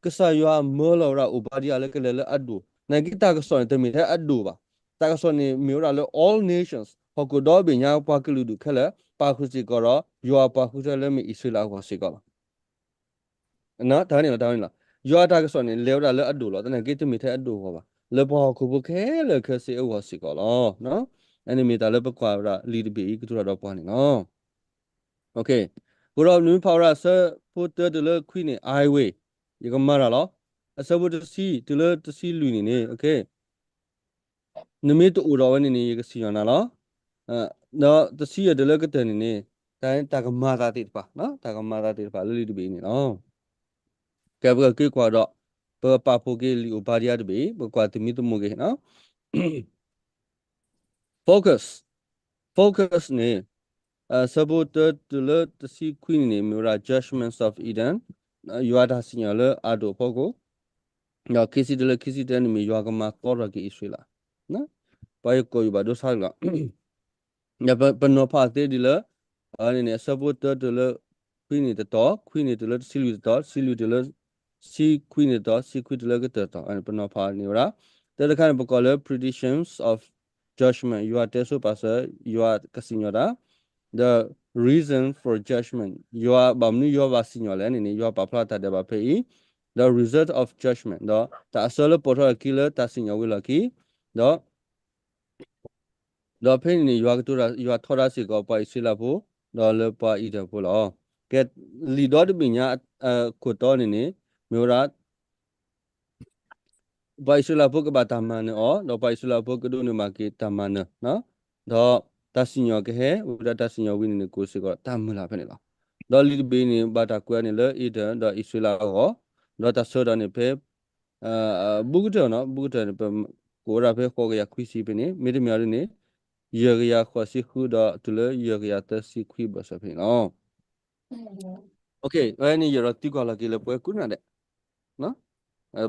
ကစၢ်ယွၤမၢလီၤဝဲဒၣ်အိၣ်ဘါဒံယၤလၢကလဲၤလၢအဒိၣ်, နာ်က့တၢ်ကစီၣ်န့ၣ်တမ့ၢ်ထဲအဒိၣ်ဘၣ်. တၢ်ကစီၣ်န့ၣ်မ့ၢ်ဝဲဒၣ်လၢ all nations ဟီၣ်ခိၣ်ဒီဘ့ၣ်ညါပှၤကလုာ်ဒူၣ်ခဲလၢာ် ပာ်ဃုာ်စ့ၢ်ကီးဒီး ယွၤပှၤဃုထၢလၢမ့ၢ်အံၣ်စရ့လးအဂီၢ်စ့ၢ်ကီးလီၤ. တၢ်န့ၣ်လီၤ, တၢ်န့ၣ်လီၤ. ယွၤအတၢ်ကစီၣ်န့ၣ် လဲၤဝဲဒၣ်လၢအဒိၣ်လီၤ. သနာ်က့တမ့ၢ်ထဲအဒိၣ်အဂီၢ်ဘၣ်. လၢပှၤဟီၣ်ခိၣ်ဖိခဲလၢာ်ခဲဆ့အဂီၢ်စ့ၢ်ကီးလီၤ. အန့ၣ်မ့ၢ်တၢ်လၢပကွၢ်ဝဲဒၣ်လံာ်တဘ့ၣ်အံၤ ကတိၤတၢ်ဒီးပှၤန့ၣ်လီၤ. အဃိဒီးနမ့ၢ်ဖးဝဲဒၣ်အဆၢဖိတၢတုၤလၢခွံန့ၣ် I will, ယကမၤတၢ်လီၤ. အဆၢဖိတဆံတုၤလၢတဆံလွံၢ်န့ၣ်န့ၣ် နမ့ၢ်တအိၣ်ဒီးဝဲန့ၣ်န့ၣ် ယကစံၣ်ညီၣ်နၤလီၤ. ဒီးတဆံယဲၢ်တုၤလၢကတၢၢ်န့ၣ်န့ၣ် တၢ် တၢ်ကမၤသးသ့ၣ်တဖၣ်, တၢ်ကမၤသးသ့ၣ်တဖၣ်လၢလံာ်တဘ့ၣ်အံၤန့ၣ်လီၤ. ကဲပကက့ၤကွၢ်ဒီး ပပာ်ဖှိၣ်က့ၤလံာ်အိၣ်ဘါဒံယၤတဘ့ၣ်, ပကွၢ်သမံသမိးက့ၤ focus, focus န့ၣ် အဆၢဖိတၢတုၤလၢတဆံခွံန့ၣ်န့ၣ် မ့ၢ်ဝဲဒၣ် judgments of Eden, ယွၤတၢ်စံၣ်ညီၣ်လၢအဒိၣ်အဖီခိၣ်, ဒီးခံဆံတုၤလၢခံဆံတၢန့ၣ်မ့ၢ်ယွၤကမၤသီထီၣ်က့ၤအံၣ်စရ့လး. ပှၤယကိးယုၢ်ဘၣ်ဒိဆါလီၤ. ပနီၤဖးသ့ဒ်လၢ န့ၣ်န့ၣ် အဆၢဖိတၢတုၤလၢ ခွံန့ၣ်တတီၤ, ခွံန့ၣ်တုၤလၢတဆံလွံၢ်တတီၤ, တဆံလွံၢ်တုၤလၢ ဆံခွံန့ၣ်တတီၤ, ဆံခွံတုၤလၢကတၢၢ်တတီၤ, ပနီၤဖးန့ၢ်ဝဲဒၣ်. တၢ်တခါန့ၣ် ပကိးလၢ predictions of judgment, ယွၤတဲဆိပာ်စၢၤ, ယွၤကစံၣ်ညီၣ်တၢ်, the reason for judgment, ယွၤဘၣ်မနုၤယွၤဘၣ်စံၣ်ညီၣ်လဲၣ်န့ၣ်န့ၣ် ယွၤပာ်ဖျါတၢ်ဒဲးဘးဖဲအံၤ, the result of judgment, ဒီးတၢ်အဆၢလၢပိာ်ထီၣ်အခံလၢတၢ်စံၣ်ညီၣ်ဝံၤလီၢ်ခံ, ဒီး ဒီးဖဲန့ၣ်န့ၣ် ယွၤကတိၤတၢ် ယွၤထီဒါစ့ၢ်ကီးပှၤအံၣ်စရ့လးဖိ, ဒီးလၢပှၤအံၣ်စရ့လးဖိလီၤ. ကဲ လံာ်ဒီတဘ့ၣ်ညါ ခိၣ်တီန့ၣ်န့ၣ် မ့ၢ်ဝဲဒၣ် ပှၤအံၣ်စရ့လးဖိကဘၣ်တၢ်မၤနၢၤအီၤ, ဒီးပှၤအံၣ်စရ့လးဖိကဒိးန့ၢ်ဘၣ်က့ၤတၢ်မၤနၢၤ, ဒီးတၢ်စံၣ်ညီၣ်ကဟဲ, ဝံၤဒီးတၢ်စံၣ်ညီၣ်ဝံၤန့ၣ်န့ၣ် ကအိၣ်စ့ၢ်ကီးတၢ်မုၢ်လၢ်ဖဲန့ၣ်လီၤ. ဒီးလံာ်တဘ့ၣ်န့ၣ် ဘၣ်တၢ်ကွဲးန့ၣ်လၢ Eden ဒီးအံၣ်စရ့လးအဂီၢ်, ဒီးတၢ်ဆၢကတီၢ်န့ၣ်ဖဲ ဘူးကတၢၢ်နီၤ, ဘူးကတၢၢ်န့ၣ် ပကိးဝဲဒၣ်ဖဲဃိးကယၤခွံဆံဖဲန့ၣ်, မ့တမ့ၢ်ဒ်န့ၣ် ယဲၢ်ကယၤဃိးဆံဃုဒီးတုၤလၢယဲၢ်ကယၤသၢဆံခွံဘၢၣ်စၢၤဖဲန့ၣ်လီၤ. အဝဲန့ၣ်ယအဲၣ်ဒိးသံကွၢ်လီၤက့ၤလၢပဝဲကိးဂၤဒဲး,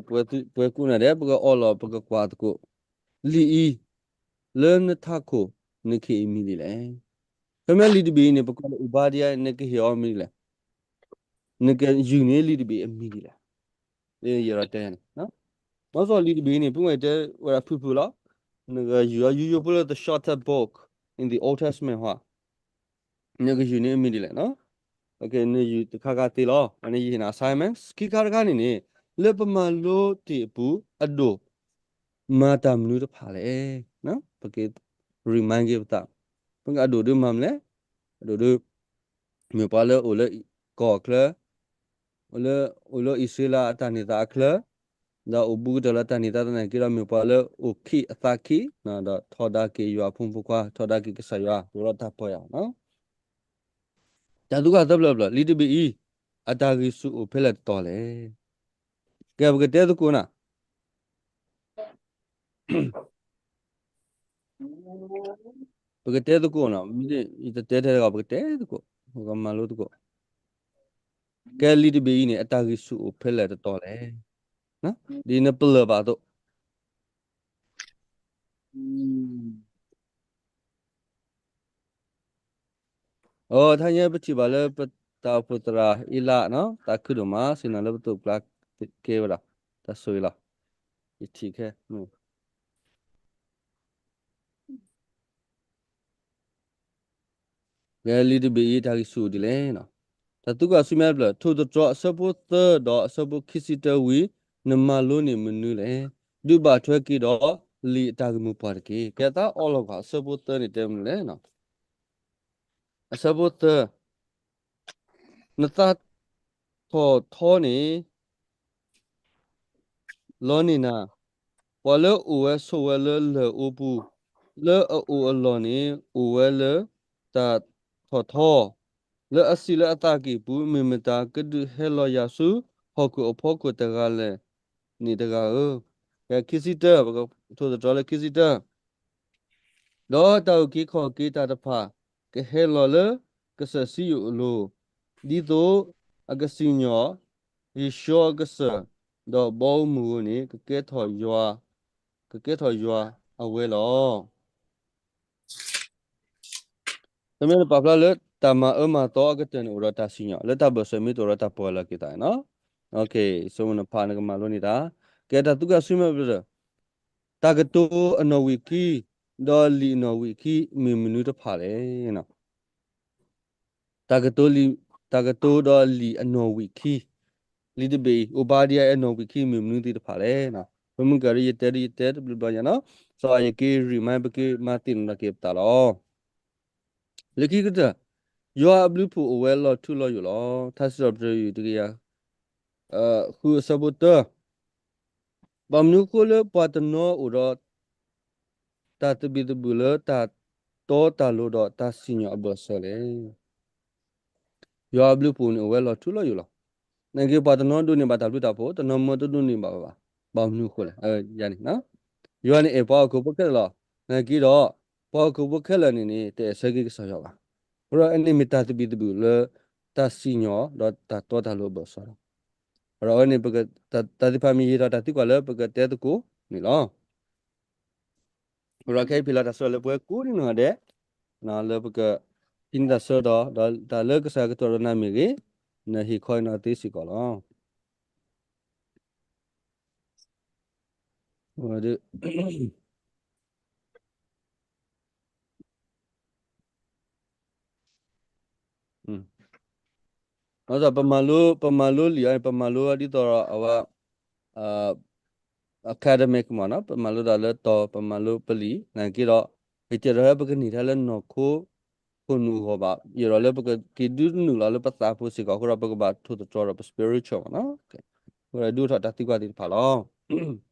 ပဝဲကိးဂၤဒဲး ပကအီလီၤပကကွၢ်သကိး, လံာ်အံၤ လၢနထးခိၣ်နခ့ၣ်အမံၤဒ်လဲၣ်. ခီဖျိလံာ်တဘ့ၣ်အံၤန့ၣ် ပကိးလၢအိၣ်ဘါဒံယၤ နကဟ့ၣ်အီၤမံၤဒ်လဲၣ်, နကယုၢ်န့ၢ်လံာ်တဘ့ၣ်အမံၤဒ်လဲၣ်. ယအဲၣ်ဒိးတဲန့ၣ်, ဘၣ်ဆၣ်လံာ်တဘ့ၣ်အံၤန့ၣ် ဖုဝဲတဲဝဲဒၣ်ဖုၣ်ဖုၣ်လီၤ, နကယုၢ်အီၤ ယိယိဖိလၢ the shortest book in the Old Testament ဟီ, နကယုၢ်န့ၢ်အမံၤဒ်လဲၣ်. နယုၢ်တခါခါသ့လီၤ. အန့ၣ်ယဟ့ၣ်နၤ assignments ခံခါတခါန့ၣ်န့ၣ် လၢပမၤလိတ့ၢ်အပူၤ အဒိၣ်မၤတၢ်မနုၤတဖၣ်လဲၣ်. ပက remind က့ၤပသး, ပကအဒိၣ်ဒုးမၤမနုၤလဲၣ်, အဒိၣ်ဒုး မ့ၢ်ပှၤလၢအိၣ်လၢကီၢ်အချၢ, အိၣ်လၢ အိၣ်လၢအံၣ်စရ့လးအတၢ်န့ၢ်သါအချၢ, ဒီးအိၣ်ဘူးကတၢၢ်လၢတၢ်န့ၢ်သါသနာ်က့ဒီး မ့ၢ်ပှၤလၢအိၣ်ခံးအသးခံ, ဒီးထီဒါက့ၤယွၤအဖိမုၣ်ဖိခွါ, ထီဒါက့ၤကစၢ်ယွၤ ပဝဲဒၣ်တၢ်ပၢၢ်ယၤ, တၢ်သူၣ်ကၢ်သၢဖျၢၣ်ဖျၢၣ်, လံာ်တဘ့ၣ်အံၤ အတၢ်ဂံၢ်ဆူၣ်အိၣ်ဖဲလဲၣ်တတီၤလဲၣ်. ကဲ ပကတဲသကိးနၤ ပကတဲသကိးနီၤ, မ့ၢ်ယတတဲထဲတဂၤ ပကတဲသကိး, ပကမၤလိသကိး. ကဲ လံာ်တဘ့ၣ်အံၤန့ၣ် အတၢ်ဂံၢ်ဆူၣ်အိၣ်ဖဲလဲၣ်တတီၤလဲၣ်. ဒ်နပလၢၢ်ဘၣ်အသိး, အိ တဟါညါပထံၣ်ဘၣ်လၢပတၢ်အိၣ်ဖှိၣ်သရၣ်အ့လးနီၤ, သးခုဒိၣ်မး, ဆ့ၣ်နီၤလၢပသိးပကျါကဲဝဲဒၣ်, တၢ်ဆိၣ်ဂ့ၤလီၤ, ယထံၣ်ခဲ လံာ်တဘ့ၣ်အံၤတၢ်ဂ့ၢ်ဆူၣ်အိၣ်ဒ်လဲၣ်. တၢ်သံကွၢ်ဆူမဲာ်ဖျၢၣ် ထိၣ်သတြီၤအဆၢဖိသၢဒီးအဆၢဖိခံဆံတၢဝံၤ နမၤလိန့ၢ်မနုၤလဲၣ်. ဒုးဘၣ်ထွဲက့ၤဒီးလံာ်အတၢ်ဂ့ၢ်မိၢ်ပှၢ်တက့ၢ်. ကဲသးအီလီၤကွၢ် အဆၢဖိသၢန့ၣ်တဲမနုၤလဲၣ်. အဆၢဖိသၢ, နသးထီၣ်ထီန့ၣ် လီန့ၢ်နၤ, ပှၤလၢအအိၣ်ဝဲဆိးဝဲလၢလၢၢ်အူပူၤ, လၢအအိၣ်အလီၢ်န့ၣ် အိၣ်ဝဲလၢတၢ်ထီၣ်ထီ, လၢအစံးလၢအသးကံၢ်ပူၤ, မ့ၢ်မတၤကဒုးဟဲလီၤယၤဆူ ဟီၣ်ခိၣ်အဖီခိၣ်တဂၤလဲၣ်န့ၣ်တဂၤဧၢ. ခံဆံတၢ, ထိၣ်သတြီၤလၢခံဆံတၢ ဒီးတၢ်အုၣ်က့ၤခီၣ်က့ၤတၢ်တဖၣ် ကဟဲလီၤလၢကစၢၢ်စံယိၣ်အလိၤ, ဒ်သိးအကစံၣ်ညီၣ် ယ့ၡီအကစၢၢ်, ဒီးဘီအမုၢ်ဧိၤန့ၣ် ကကဲထီၣ်ယွၤ, ကကဲထီၣ်ယွၤအဝဲလီၤ. တမ့ၢ်နပာ်ဖျါလၢတၢ်မၤအၢမၤသီအကတၢၢ်န့ၣ် အိၣ်ဒီးတၢ်စံၣ်ညီၣ်, လၢတၢ်ဘၢၣ်စၢၤမ့ၢ်တအိၣ်ဒီးတၢ်ပှဲၤလီၤက့ၤသးန့ၣ်လီၤ. ဆိမိၣ်နဖးနကမၤလိန့ၢ်တၢ်, ကဲတၢ်သံကွၢ်ဆူမဲာ်ဖျၢၣ် တၢ်ကတိၤအနီၣ်ဝံာ်ခံ, ဒီးလံာ်အနီၣ်ဝံာ်ခံ မ့ၢ်မနုၤတဖၣ်လဲၣ်. တၢ်ကတိၤ, တၢ်ကတိၤဒီးလံာ်အနီၣ်ဝံာ်ခံ, လံာ်တဘ့ၣ်အံၤ အိၣ်ဘၣ်ဒံးအနီၣ်ဝံာ်ခံ မ့ၢ်မနုၤသ့ၣ်တဖၣ်လဲၣ်. ပမုၢ်ကရၢယတဲဒ်ယတဲတဘျီဘျီညါနီၤ, စီၤအၤယက့ remind ပက့ၤမၤသ့ၣ်နီၣ်ထီၣ်က့ၤပသးလီၤ. လၢခံကတၢၢ်, ယွၤအဘျုးဖှိၣ်အိၣ်ဝဲလီၤထူလီၤယိာ်လီၤ. ထါစံးထီၣ်ပတြၢၤယုၢ်တကယၤ ဃုအဆၢဖိတၢ, ဘၣ်မနုၤအဃိလၢပှၤတနီၤအိၣ်ဒီး တၢ်သဘံၣ်သဘုၣ်လၢတၢ်တီတၢ်လိၤဒီးတၢ်စံၣ်ညီၣ်အဘၢၣ်စၢၤလဲၣ်. ယွၤအဘျုးဖှိၣ်န့ၣ်အိၣ်ဝဲလီၤထူလီၤယိာ်လီၤ. နာ်က့ပှၤတနီၤဒိးန့ၢ်ဘၣ်တၢ်ဘျုးတၢ်ဖှိၣ်, တနီၤမ့ၢ်တဒိးန့ၢ်ဘၣ်ဘၣ်, ဘၣ်မနုၤအဃိလဲၣ်. ယၤန့ၣ်, ယွၤန့ၣ်အဲၣ်ပှၤဟီၣ်ခိၣ်ဖိခဲလၢာ်လီၤ. နာ်က့ဒီး ပှၤဟီၣ်ခိၣ်ဖိခဲလၢာ်န့ၣ်န့ၣ် တအဲၣ်ဆၢက့ၤကစၢ်ယွၤဘၣ်. အဃိဒီးအန့ၣ်မ့ၢ်တၢ်သဘံၣ်သဘုၣ်လၢ တၢ်စံၣ်ညီၣ်ဒီးတၢ်တီတၢ်လိၤအဘၢၣ်စၢၤလီၤ. အဃိဒီးအဝဲန့ၣ် တၢ်သ့ၣ်တဖၣ်မ့ၢ်ယံာ်ထီၣ်တၢ်သံကွၢ်လၢပကတဲသကိးန့ၣ်လီၤ. အဃိဒီးခဲအံၤဖဲလီၤတၢ်ဆၢလၢပှဲၤကိးနီၢ်ဂၤဒဲး, လၢပက ဟံးန့ၢ်တၢ်ဆၢကတီၢ်, ဒီးတၢ်လၢကစၢ်ကတိၤဒီးနၤမ့ၢ်ဂ့ၤ, နဟ့ၣ်ခီအံၤနီၢ်သ့စ့ၢ်ကီးလီၤ. ပမၤလိ, ပမၤလိလံာ်အံၤ, ပမၤလိဒ်သိးအဝဲ academic မ့ၢ်နီၤ, ပမၤလိတၢ်လၢတီၤ, ပမၤလိပလံာ်, နာ်က့ဒီး ပတအဲၣ်ဒိးလၢပကန့ၢ်ထဲလၢနီၢ်ခိခိၣ်နူာ်အဂီၢ်ဘၣ်, ယအဲၣ်ဒိးလၢပကက့ၤဒုးနုာ်လီၤလၢပသးဖိစ့ၢ်ကီး, အဃိဒီးပကဘၣ်ထိၣ်သတြီၤဒီးပ spiritual မ့ၢ်နီၤ, အဃိဒီးဒုးအိၣ်ထီၣ်တၢ်သံကွၢ်သ့ၣ်တဖၣ်လီၤ.